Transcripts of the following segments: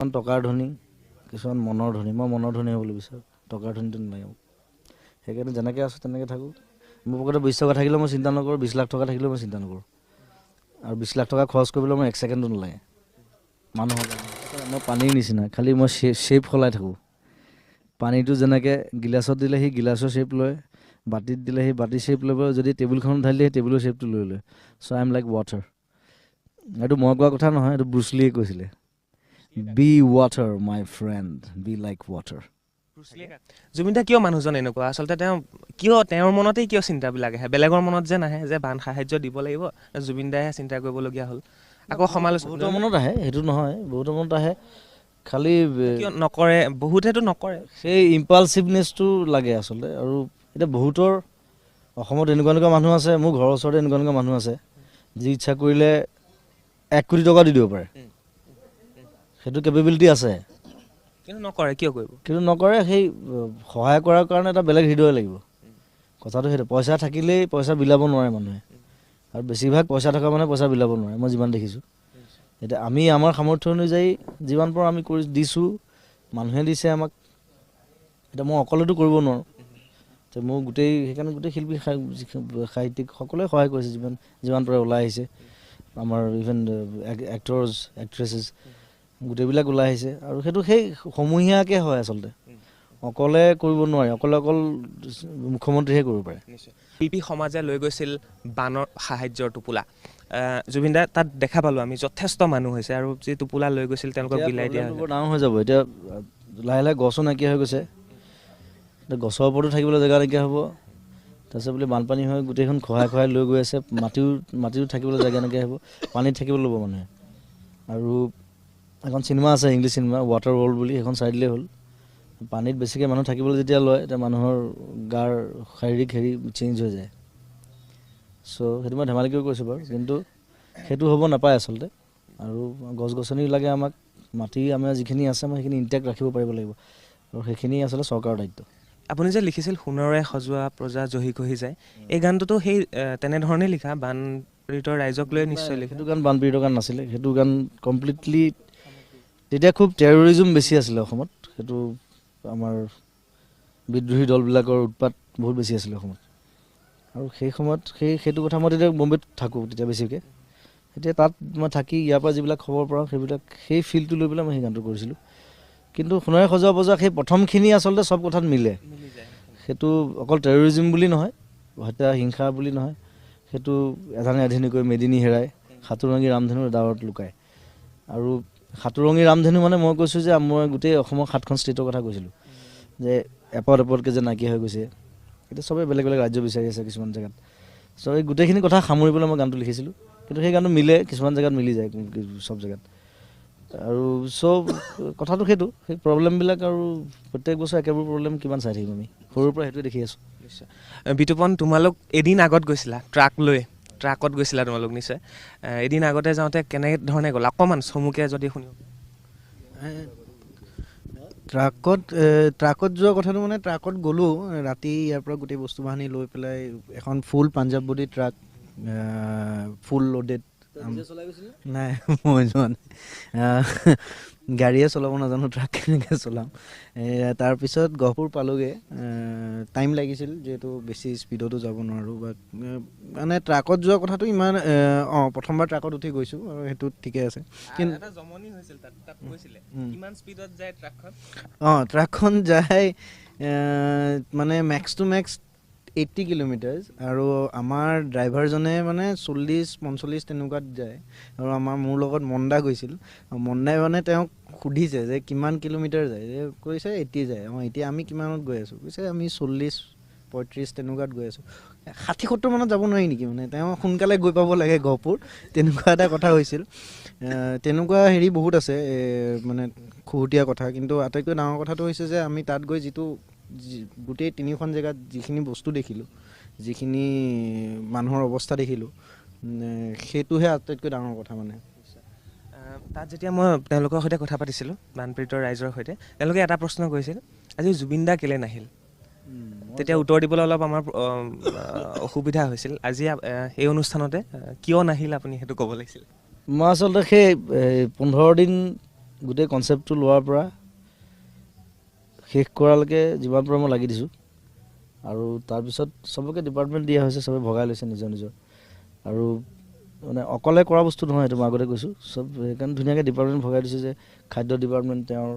টকাৰ ধনী, কিছুমান মনৰ ধনী। মই মনৰ ধনী হ'বলৈ বিচাৰোঁ, টকাৰ ধনীটো নালাগে মোক। সেইকাৰণে যেনেকৈ আছোঁ তেনেকৈ থাকোঁ। মোৰ পকেটত 20 টকা থাকিলেও মই চিন্তা নকৰোঁ, 20 লাখ টকা থাকিলেও মই চিন্তা নকৰোঁ। আৰু 20 লাখ টকা খৰচ কৰিবলৈ মই 1 ছেকেণ্ডো নালাগে মানুহৰ কাৰণে। মই পানীৰ নিচিনা, খালি মই শ্বেপ সলাই থাকোঁ। পানীটো যেনেকৈ গিলাচত দিলে সি গিলাচৰ শ্বেপ লয়, বাতিত দিলে সি বাতিৰ শ্বেপ ল'ব, যদি টেবুলখনত ঢালি দিয়ে সেই টেবুলৰ শ্বেপটো লৈ লয়। So I am like water. এইটো মই কোৱা কথা নহয়, এইটো ব্ৰুচলিয়ে কৈছিলে। Be water my friend, be like water. Zubeen দা কিয় মানুহজন এনেকুৱা? আচলতে তেওঁ কিয়, তেওঁৰ মনতেই কিয় চিন্তাবিলাক আহে, বেলেগৰ মনত যে নাহে যে বান সাহাৰ্য দিব লাগিব, জুবিন দাইহে চিন্তা কৰিবলগীয়া হ'ল। আকৌ সমালোচনা বহুতৰ মনত আহে, সেইটো নহয়, বহুতৰ মনত আহে, খালি কিয় নকৰে, বহুতেতো নকৰে। সেই ইম্পালচিভনেছটো লাগে আচলতে। আৰু এতিয়া বহুতৰ অসমত এনেকুৱা এনেকুৱা মানুহ আছে, মোৰ ঘৰৰ ওচৰতে এনেকুৱা এনেকুৱা মানুহ আছে যি ইচ্ছা কৰিলে 1 কোটি টকা দি দিব পাৰে, সেইটো কেপেবিলিটি আছে, কিন্তু নকৰে। কিয় কৰিব? কিন্তু নকৰে। সেই সহায় কৰাৰ কাৰণে এটা বেলেগ হৃদয় লাগিব। কথাটো সেইটো, পইচা থাকিলেই পইচা বিলাব নোৱাৰে মানুহে, আৰু বেছিভাগ পইচা থকা মানুহে পইচা বিলাব নোৱাৰে, মই যিমান দেখিছোঁ। এতিয়া আমি আমাৰ সামৰ্থ্য অনুযায়ী যিমান পাৰোঁ আমি কৰি দিছোঁ, মানুহে দিছে আমাক। এতিয়া মই অকলেতো কৰিব নোৱাৰোঁ, তো মোৰ গোটেই সেইকাৰণে গোটেই শিল্পী সাহিত্যিক সকলোৱে সহায় কৰিছে, যিমান যিমান পাৰে ওলাই আহিছে। আমাৰ ইভেন এক্টৰ্ছ এক্ট্ৰেছেছ গোটেইবিলাক ওলাই আহিছে। আৰু সেইটো সেই সমূহীয়াকৈ হয় আচলতে, অকলে কৰিব নোৱাৰি, অকলে অকল মুখ্যমন্ত্ৰীহে কৰিব পাৰে। শিল্পী সমাজে লৈ গৈছিল বানৰ সাহায্যৰ টোপোলা। জুবিন দা তাত দেখা পালোঁ আমি, যথেষ্ট মানুহ হৈছে আৰু যি টোপোলা লৈ গৈছিল তেওঁলোকক বিলাই দিয়া বৰ ডাঙৰ হৈ যাব। এতিয়া লাহে লাহে গছো নাইকিয়া হৈ গৈছে, এতিয়া গছৰ ওপৰতো থাকিবলৈ জেগা নাইকিয়া হ'ব। তাৰপিছত বোলে বানপানী হৈ গোটেইখন খহাই খহাই লৈ গৈ আছে, মাটিও থাকিবলৈ জেগা নাইকিয়া হ'ব, পানীত থাকিবলৈ ল'ব মানুহে। আৰু এখন চিনেমা আছে, ইংলিছ চিনেমা ৱাটাৰ ৱৰ্ল্ড বুলি, সেইখন চাই দিলেই হ'ল। পানীত বেছিকৈ মানুহ থাকিবলৈ যেতিয়া লয় তেতিয়া মানুহৰ গাৰ শাৰীৰিক হেৰি চেঞ্জ হৈ যায়। চ' সেইটো মই ধেমালিকৈ কৈছোঁ বাৰু, কিন্তু সেইটো হ'ব নাপায় আচলতে। আৰু গছ গছনি লাগে আমাক, মাটি আমাৰ যিখিনি আছে আমাৰ সেইখিনি ইনটেক্ট ৰাখিব পাৰিব লাগিব, আৰু সেইখিনি আচলতে চৰকাৰৰ দায়িত্ব। আপুনি যে লিখিছিল সোণৰে সজোৱা প্ৰজা জহি খহি যায়, এই গানটোতো সেই তেনেধৰণেই লিখা, বানপীড়িত ৰাইজক লৈ নিশ্চয় লিখা। সেইটো গান বানপীড়িত গান নাছিলে, সেইটো গান কমপ্লিটলি তেতিয়া খুব টেৰৰিজম বেছি আছিলে অসমত, সেইটো আমাৰ বিদ্ৰোহী দলবিলাকৰ উৎপাত বহুত বেছি আছিলে অসমত। আৰু সেই সময়ত সেইটো কথা মই তেতিয়া বম্বেত থাকোঁ তেতিয়া বেছিকৈ, এতিয়া তাত মই থাকি ইয়াৰ পৰা যিবিলাক খবৰ পাওঁ সেইবিলাক সেই ফিল্ডটো লৈ পেলাই মই সেই গানটো কৰিছিলোঁ। কিন্তু সোণাৰে সজোৱা বজোৱা সেই প্ৰথমখিনি আচলতে চব কথাত মিলে, সেইটো অকল টেৰৰিজিম বুলি নহয়, হত্যা হিংসা বুলি নহয়, সেইটো এধানে এধেনিকৈ মেদিনী হেৰাই সাতোৰঙী ৰামধেনুৰ ডাৱৰত লুকায়। আৰু সাতোৰঙী ৰামধেনু মানে মই কৈছোঁ যে মই গোটেই অসমৰ 7খন ষ্টেটৰ কথা কৈছিলোঁ, যে এপদ এপদকৈ যে নাইকিয়া হৈ গৈছে। এতিয়া চবেই বেলেগ বেলেগ ৰাজ্য বিচাৰি আছে কিছুমান জেগাত। চ' এই গোটেইখিনি কথা সামৰি পেলাই মই গানটো লিখিছিলোঁ, কিন্তু সেই গানটো মিলে, কিছুমান জেগাত মিলি যায় চব জেগাত। আৰু চব কথাটো সেইটো, সেই প্ৰব্লেমবিলাক আৰু প্ৰত্যেক বছৰ একেবোৰ প্ৰব্লেম কিমান চাই থাকিম আমি, সৰুৰ পৰা সেইটোৱে দেখি আছোঁ। নিশ্চয়। বিতুপন, তোমালোক এদিন আগত গৈছিলা ট্ৰাক লৈ, ট্ৰাকত গৈছিলা তোমালোক নিশ্চয়। এদিন আগতে যাওঁতে কেনেধৰণে গ'লা অকণমান চমুকে যদি শুনিব। ট্ৰাকত যোৱা কথাটো মানে ট্ৰাকত গ'লোঁ ৰাতি, ইয়াৰ পৰা গোটেই বস্তু বাহানি লৈ পেলাই এখন full Punjab body truck, full loaded. নাই, মই যোৱা নাই, গাড়ীয়ে চলাব নাজানো, ট্ৰাক কেনেকৈ চলাম। তাৰপিছত গহপুৰ পালোগৈ, টাইম লাগিছিল যিহেতু বেছি স্পীডতো যাব নোৱাৰোঁ। বা মানে ট্ৰাকত যোৱা কথাটো ইমান, অঁ প্ৰথমবাৰ ট্ৰাকত উঠি গৈছোঁ আৰু সেইটো ঠিকে আছে। কিন্তু অঁ ট্ৰাকখন যায় মানে max to max 80 kilometres, আৰু আমাৰ ড্ৰাইভাৰজনে মানে 40-45 তেনেকুৱাত যায়। আৰু মোৰ লগত মন্দা গৈছিল, মন্দাই মানে তেওঁক সুধিছে যে কিমান কিলোমিটাৰ যায়, যে কৈছে 80 যায়। অঁ এতিয়া আমি কিমানত গৈ আছোঁ? কৈছে আমি 40-35 তেনেকুৱাত গৈ আছোঁ। 60-70 মানত যাব নোৱাৰি নেকি? মানে তেওঁ সোনকালে গৈ পাব লাগে গহপুৰ, তেনেকুৱা এটা কথা হৈছিল। তেনেকুৱা হেৰি বহুত আছে মানে খুহুতীয়া কথা। কিন্তু আটাইতকৈ ডাঙৰ কথাটো হৈছে যে আমি তাত গৈ যিটো গোটেই তিনিখন জেগাত যিখিনি বস্তু দেখিলোঁ, যিখিনি মানুহৰ অৱস্থা দেখিলোঁ, সেইটোহে আটাইতকৈ ডাঙৰ কথা। মানে তাত যেতিয়া মই তেওঁলোকৰ সৈতে কথা পাতিছিলোঁ, বানপীড়িত ৰাইজৰ সৈতে, তেওঁলোকে এটা প্ৰশ্ন কৰিছিল, আজি জুবিন দা কেলৈ নাহিল? তেতিয়া উত্তৰ দিবলৈ অলপ আমাৰ অসুবিধা হৈছিল। আজি এই অনুষ্ঠানতে কিয় নাহিল আপুনি সেইটো ক'ব লাগিছিল। মই আচলতে সেই 15 দিন গোটেই কনচেপ্টটো লোৱাৰ পৰা শেষ কৰালৈকে যিমান পাৰোঁ মই লাগি দিছোঁ। আৰু তাৰপিছত চবকে ডিপাৰ্টমেণ্ট দিয়া হৈছে, চবে ভগাই লৈছে নিজৰ নিজৰ। আৰু মানে অকলে কৰা বস্তু নহয়, সেইটো মই আগতে কৈছোঁ। চব সেইকাৰণে ধুনীয়াকৈ ডিপাৰ্টমেণ্ট ভগাই দিছোঁ যে খাদ্য ডিপাৰ্টমেণ্ট তেওঁৰ,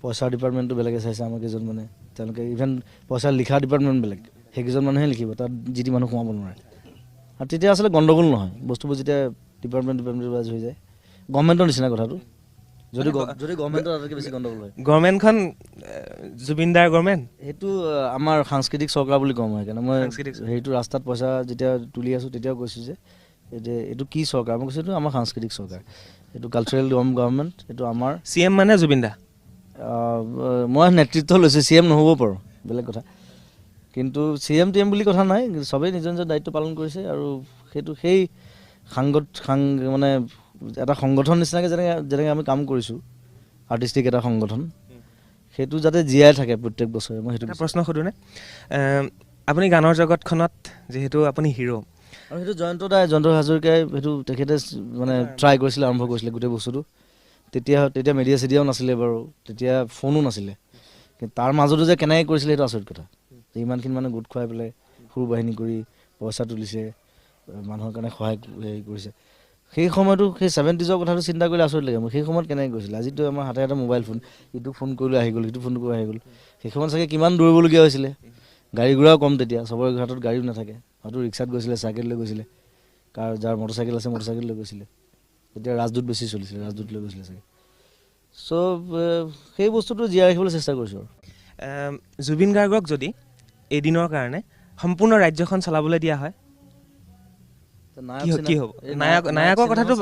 পইচাৰ ডিপাৰ্টমেণ্টটো বেলেগে চাইছে আমাৰ কেইজন মানে, তেওঁলোকে ইভেন পইচা লিখা ডিপাৰ্টমেণ্ট বেলেগ, সেইকেইজন মানুহে লিখিব, তাত যি টি মানুহ সোমাব নোৱাৰে। আৰু তেতিয়া আচলতে গণ্ডগোল নহয়, বস্তুবোৰ যেতিয়া ডিপাৰ্টমেণ্ট ৱাইজ হৈ যায়, গভৰ্ণমেণ্টৰ নিচিনা কথাটো। যদি গভৰ্ণমেণ্টৰ আটাইতকৈ বেছি গণ্ডগোল হয়, গভৰ্ণমেণ্টখন জুবিন দাৰ গভৰ্ণমেণ্ট, সেইটো আমাৰ সাংস্কৃতিক চৰকাৰ বুলি কওঁ মই। সেইকাৰণে মই সেইটো ৰাস্তাত পইচা যেতিয়া তুলি আছোঁ তেতিয়াও কৈছোঁ যে এইটো কি চৰকাৰ, মই কৈছোঁ এইটো আমাৰ সাংস্কৃতিক চৰকাৰ, এইটো কালচাৰেল গভৰ্ণমেণ্ট, এইটো আমাৰ চি এম মানে জুবিন দা। মই নেতৃত্ব লৈছোঁ, চি এম নহ'ব পাৰোঁ বেলেগ কথা, কিন্তু চি এম টি এম বুলি কথা নাই, চবেই নিজৰ নিজৰ দায়িত্ব পালন কৰিছে। আৰু সেইটো সেই মানে এটা সংগঠন নিচিনাকৈ যেনেকৈ আমি কাম কৰিছোঁ, আৰ্টিষ্টিক এটা সংগঠন, সেইটো যাতে জীয়াই থাকে প্ৰত্যেক বছৰে। মই সেইটো প্ৰশ্ন সোধোনে, আপুনি গানৰ জগতখনত যিহেতু আপুনি হিৰ', আৰু সেইটো জয়ন্ত দাই, জয়ন্ত হাজৰিকাই সেইটো তেখেতে মানে ট্ৰাই কৰিছিলে, আৰম্ভ কৰিছিলে গোটেই বস্তুটো। তেতিয়া মিডিয়া চিডিয়াও নাছিলে বাৰু, তেতিয়া ফোনো নাছিলে, কিন্তু তাৰ মাজতো যে কেনেকৈ কৰিছিলে সেইটো আচৰিত কথা। যে ইমানখিনি মানে গোট খুৱাই পেলাই সুৰ বাহিনী কৰি পইচা তুলিছে, মানুহৰ কাৰণে সহায় হেৰি কৰিছে। সেই সময়টো, সেই 70s কথাটো চিন্তা কৰিলে আচৰিত লাগে মোৰ, সেই সময়ত কেনেকৈ কৰিছিলে। আজিতো আমাৰ হাতে হাতে মোবাইল ফোন, ইটো ফোন কৰিলে আহি গ'ল, সিটো ফোন কৰি আহি গ'ল। সেই সময়ত চাগে কিমান দৌৰিবলগীয়া হৈছিলে, গাড়ী ঘোঁৰাও কম তেতিয়া, চবৰে হাতত গাড়ীও নাথাকে, হয়তো ৰিক্সাত গৈছিলে, চাইকেল লৈ গৈছিলে, কাৰ যাৰ মটৰচাইকেল আছে মটৰচাইকেল লৈ গৈছিলে। তেতিয়া ৰাজদূত বেছি চলিছিলে, ৰাজদূত লৈ গৈছিলে চাগে। চ' সেই বস্তুটো জীয়াই ৰাখিবলৈ চেষ্টা কৰিছোঁ। আৰু জুবিন গাৰ্গক যদি এদিনৰ কাৰণে সম্পূৰ্ণ ৰাজ্যখন চলাবলৈ দিয়া হয়, কি হ'ব? নায়কৰ কথাটো,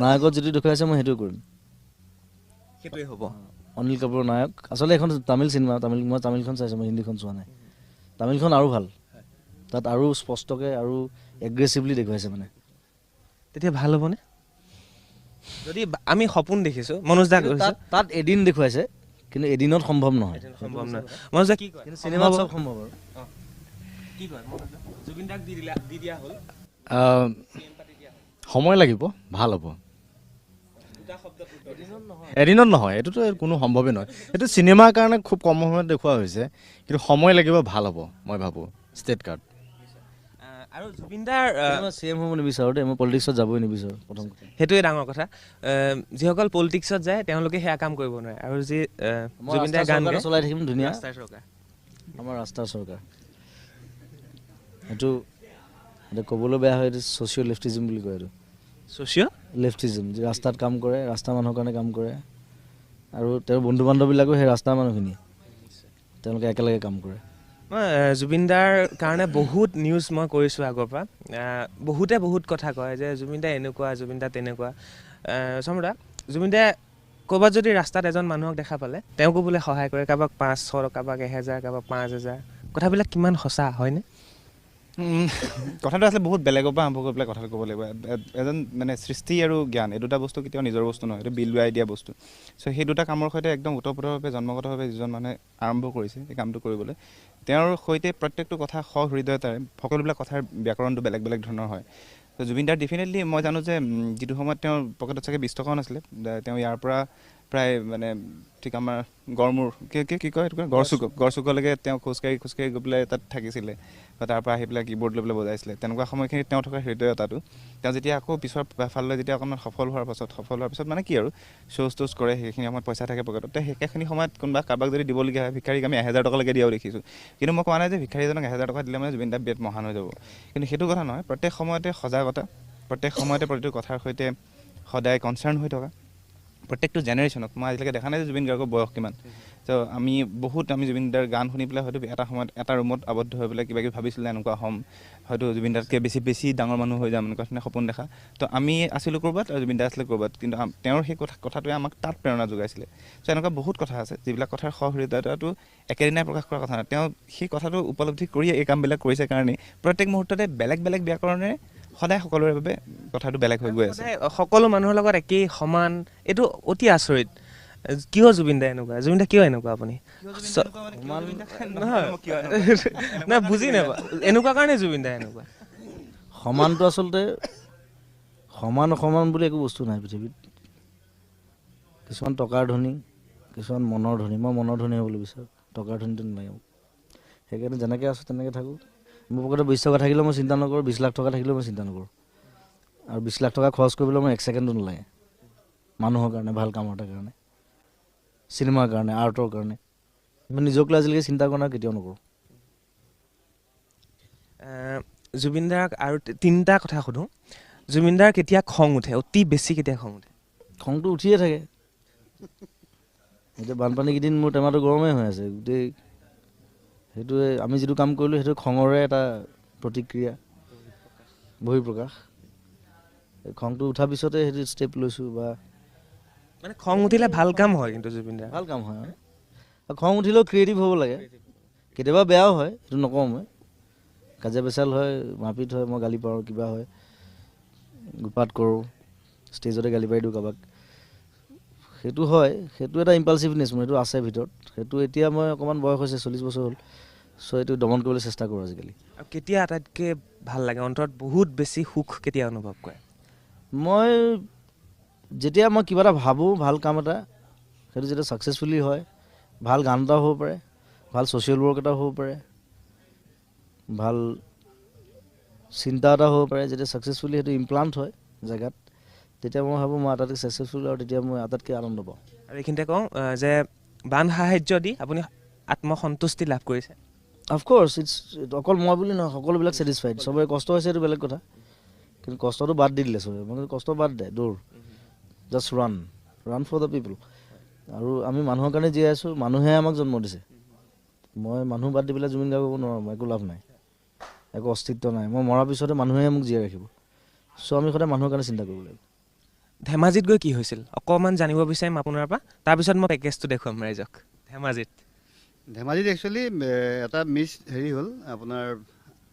নায়কত যিটো দেখুৱাইছে মই সেইটোৱে কৰিম, সেইটোৱে হ'ব। অনিল কাপুৰৰ নায়ক, আচলতে এখন তামিল চিনেমা, তামিল, মই তামিলখন চাইছোঁ, মই হিন্দীখন চোৱা নাই। তামিলখন আৰু ভাল, তাত আৰু স্পষ্টকৈ আৰু এগ্ৰেছিভলি দেখুৱাইছে মানে। তেতিয়া ভাল হ'বনে যদি আমি সপোন দেখিছোঁ? মনোজ দা তাত এদিন দেখুৱাইছে, কিন্তু এদিনত সম্ভৱ নহয়, সম্ভৱ নহয়। মনোজ দা কি কয়? কিন্তু চিনেমাত চব সম্ভৱ। আৰু কি কয় জুবিন দাক দি দিয়া হ'ল, সময় লাগিব, ভাল হ'ব। এদিনত নহয়, এইটোতো কোনো সম্ভৱেই নহয়। এইটো চিনেমাৰ কাৰণে খুব কম সময়ত দেখুওৱা হৈছে, কিন্তু সময় লাগিব, ভাল হ'ব মই ভাবোঁ। ষ্টেট কাৰ্ড আৰু জুবিন দাৰ চি এম হ'ব নিবিচাৰোঁ দেই, মই পলিটিক্সত যাবই নিবিচাৰোঁ প্ৰথম কথা। সেইটোৱে ডাঙৰ কথা, যিসকল পলিটিক্সত যায় তেওঁলোকে সেয়া কাম কৰিব নোৱাৰে। আৰু যি জুবিন দাৰ গান চলাই থাকিম ধুনীয়া, আমাৰ ৰাস্তাৰ চৰকাৰ, সেইটো এইটো ক'বলৈ বেয়া হয়, এইটো ছ'চিয়েল লেফটিজিম বুলি কয়। এইটো ছ'চিয়েল লেফটিজিম, যি ৰাস্তাত কাম কৰে, ৰাস্তাৰ মানুহৰ কাৰণে কাম কৰে, আৰু তেওঁৰ বন্ধু বান্ধৱবিলাকো সেই ৰাস্তাৰ মানুহখিনি, তেওঁলোকে একেলগে কাম কৰে। মই জুবিন দাৰ কাৰণে বহুত নিউজ মই কৰিছোঁ আগৰ পৰা, বহুতে বহুত কথা কয় যে জুবিন দা এনেকুৱা, জুবিন দা তেনেকুৱা। চমুদা, জুবিন দাই ক'ৰবাত যদি ৰাস্তাত এজন মানুহক দেখা পালে তেওঁকো বোলে সহায় কৰে, কাৰোবাক 500, কাৰোবাক 1000, কাৰোবাক 5000। কথাবিলাক কিমান সঁচা হয়নে? কথাটো আচলতে বহুত বেলেগৰ পৰা আৰম্ভ কৰি পেলাই কথাটো ক'ব লাগিব। এজন মানে সৃষ্টি আৰু জ্ঞান, এই দুটা বস্তু কেতিয়াও নিজৰ বস্তু নহয়, এইটো বিলুৱাই দিয়া বস্তু। চ' সেই দুটা কামৰ সৈতে একদম ওতঃপ্ৰোতভাৱে জন্মগতভাৱে যিজন মানুহে আৰম্ভ কৰিছে এই কামটো কৰিবলৈ, তেওঁৰ সৈতে প্ৰত্যেকটো কথা সহৃদয়তাৰে, সকলোবিলাক কথাৰ ব্যাকৰণটো বেলেগ বেলেগ ধৰণৰ হয়। ত' জুবিন দাৰ ডেফিনেটলি মই জানো যে যিটো সময়ত তেওঁৰ পকেটত চাগে 20 টকাও নাছিলে, তেওঁ ইয়াৰ পৰা প্ৰায় মানে ঠিক আমাৰ গড়মূৰ কি কি কয় এইটো গড়চুক, গড়চুকলৈকে তেওঁ খোজকাঢ়ি খোজকাঢ়ি গৈ পেলাই তাত থাকিছিলে, বা তাৰ পৰা আহি পেলাই কীবৰ্ড লৈ পেলাই বজাইছিলে। তেনেকুৱা সময়খিনিত তেওঁ থকা হৃদয়তাটো, তেওঁ যেতিয়া আকৌ পিছৰ ফাললৈ যেতিয়া অকণমান সফল হোৱাৰ পাছত মানে কি আৰু শ্ব'জ ট'জ কৰে, সেইখিনি সময়ত পইচা থাকে পকেটত, তে সেইখিনি সময়ত কোনোবা কাৰোবাক যদি দিবলগীয়া হয়, ভিক্ষাৰীক আমি 1000 টকালৈকে দিয়াও দেখিছোঁ। কিন্তু মই কোৱা নাই যে ভিক্ষাৰীজনক 1000 টকা দিলে মানে জুবিন দা বিৰাট মহান হৈ যাব, কিন্তু সেইটো কথা নহয়। প্ৰত্যেক সময়তে সজাগতা, প্ৰত্যেক সময়তে প্ৰতিটো কথাৰ সৈতে সদায় কনচাৰ্ণ হৈ থকা, প্ৰত্যেকটো জেনেৰেশ্যনক মই আজিলৈকে দেখা নাই যে জুবিন গাৰ্গৰ বয়স কিমান। ত' আমি বহুত আমি জুবিন দাৰ গান শুনি পেলাই হয়তো এটা সময়ত এটা ৰুমত আবদ্ধ হৈ পেলাই কিবা কিবি ভাবিছিলোঁ এনেকুৱা হ'ম, হয়তো জুবিন দাতকৈ বেছি বেছি ডাঙৰ মানুহ হৈ যাম, এনেকুৱা ধৰণে সপোন দেখা। তো আমি আছিলোঁ ক'ৰবাত আৰু জুবিন দা আছিলে ক'ৰবাত, কিন্তু তেওঁৰ সেই কথাটোৱে আমাক তাত প্ৰেৰণা যোগাইছিলে। চ' এনেকুৱা বহুত কথা আছে যিবিলাক কথাৰ সহৃদয়তাটো একেদিনাই প্ৰকাশ কৰা কথা নহয়। তেওঁ সেই কথাটো উপলব্ধি কৰিয়ে এই কামবিলাক কৰিছে কাৰণেই প্ৰত্যেক মুহূৰ্ততে বেলেগ বেলেগ ব্যাকৰণেৰে সদায় সকলোৰে বাবে কথাটো বেলেগ হৈ গৈ আছে। সকলো মানুহৰ লগত একেই সমান, এইটো অতি আচৰিত। কিয় জুবিন দা এনেকুৱা, জুবিন দা কিয় এনেকুৱা? আপুনি নহয় বুজি নাপায় এনেকুৱা কাৰণে জুবিন দা এনেকুৱা। সমানটো আচলতে সমান অসমান বুলি একো বস্তু নাই পৃথিৱীত। কিছুমান টকাৰ ধনী, কিছুমান মনৰ ধনী। মই মনৰ ধনী হ'বলৈ বিচাৰোঁ, টকাৰ ধনীটো নালাগে মোক। সেইকাৰণে যেনেকৈ আছোঁ তেনেকৈ থাকোঁ। মোৰ পকেটত 20 টকা থাকিলেও মই চিন্তা নকৰোঁ, 20 লাখ টকা থাকিলেও মই চিন্তা নকৰোঁ। আৰু 20 লাখ টকা খৰচ কৰিবলৈ মই 1 ছেকেণ্ডো নালাগে মানুহৰ কাৰণে, ভাল কামৰ এটাৰ কাৰণে, চিনেমাৰ কাৰণে, আৰ্টৰ কাৰণে। মই নিজক লৈ আজিলৈকে চিন্তা কৰা নাই, কেতিয়াও নকৰোঁ। জুবিন দাক আৰু তিনিটা কথা সোধোঁ। জুবিন দাৰ কেতিয়া খং উঠে, অতি বেছি কেতিয়া খং উঠে? খংটো উঠিয়ে থাকে। এতিয়া বানপানীকেইদিন মোৰ টেমাটো গৰমেই হৈ আছে গোটেই। সেইটোৱে আমি যিটো কাম কৰিলোঁ সেইটো খঙৰে এটা প্ৰতিক্ৰিয়া, বহিঃপ্ৰকাশ। খংটো উঠাৰ পিছতে সেইটো ষ্টেপ লৈছোঁ। বা মানে খং উঠিলে ভাল কাম হয় কিন্তু জুবিন দাৰ ভাল কাম হয়। খং উঠিলেও ক্ৰিয়েটিভ হ'ব লাগে। কেতিয়াবা বেয়াও হয়, সেইটো নকওঁ মই। কাজিয়া পেচাল হয়, মাৰপিট হয়, মই গালি পাৰোঁ, কিবা হয়, উৎপাত কৰোঁ, ষ্টেজতে গালি পাৰি দিওঁ কাৰোবাক, সেইটো হয়। সেইটো এটা ইম্পালচিভনেছ মোৰ, সেইটো আছে ভিতৰত। সেইটো এতিয়া মই অকণমান বয়স হৈছে, 40 বছৰ হ'ল, চ' এইটো দমন কৰিবলৈ চেষ্টা কৰোঁ আজিকালি। আৰু কেতিয়া আটাইতকৈ ভাল লাগে, অন্তৰত বহুত বেছি সুখ কেতিয়া অনুভৱ কৰে? মই যেতিয়া মই কিবা এটা ভাবোঁ, ভাল কাম এটা, সেইটো যেতিয়া ছাকচেছফুলি হয়, ভাল গান এটাও হ'ব পাৰে, ভাল ছ'চিয়েল ৱৰ্ক এটাও হ'ব পাৰে, ভাল চিন্তা এটা হ'ব পাৰে, যেতিয়া ছাকচেছফুলি সেইটো ইমপ্লাণ্ট হয় জেগাত, তেতিয়া মই ভাবোঁ মই আটাইতকৈ ছাকচেছফুল, আৰু তেতিয়া মই আটাইতকৈ আনন্দ পাওঁ। আৰু এইখিনিতে কওঁ যে বান সাহাৰ্য দি আপুনি আত্মসন্তুষ্টি লাভ কৰিছে। অফক'ৰ্ছ, it's অকল মই বুলি নহয়, সকলোবিলাক ছেটিছফাইড। চবৰে কষ্ট হৈছে এইটো বেলেগ কথা, কিন্তু কষ্টটো বাদ দি দিলে চবে। মই কষ্ট বাদ দে, দৌৰ, just run, run for the people. আৰু আমি মানুহৰ কাৰণে জীয়াই আছোঁ, মানুহে আমাক জন্ম দিছে। মই মানুহ বাদ দি পেলাই জুবিন গাৰ্গ হ'ব নোৱাৰোঁ, মই একো লাভ নাই, একো অস্তিত্ব নাই। মই মৰাৰ পিছতে মানুহে মোক জীয়াই ৰাখিব। চ' আমি সদায় মানুহৰ কাৰণে চিন্তা কৰিব লাগিব। ধেমাজিত গৈ কি হৈছিল অকণমান জানিব বিচাৰিম আপোনাৰ পৰা, তাৰপিছত মই পেকেজটো দেখুৱাম ৰাইজক। ধেমাজিত ধেমাজিত একচুৱেলি এটা মিছ হেৰি হ'ল আপোনাৰ।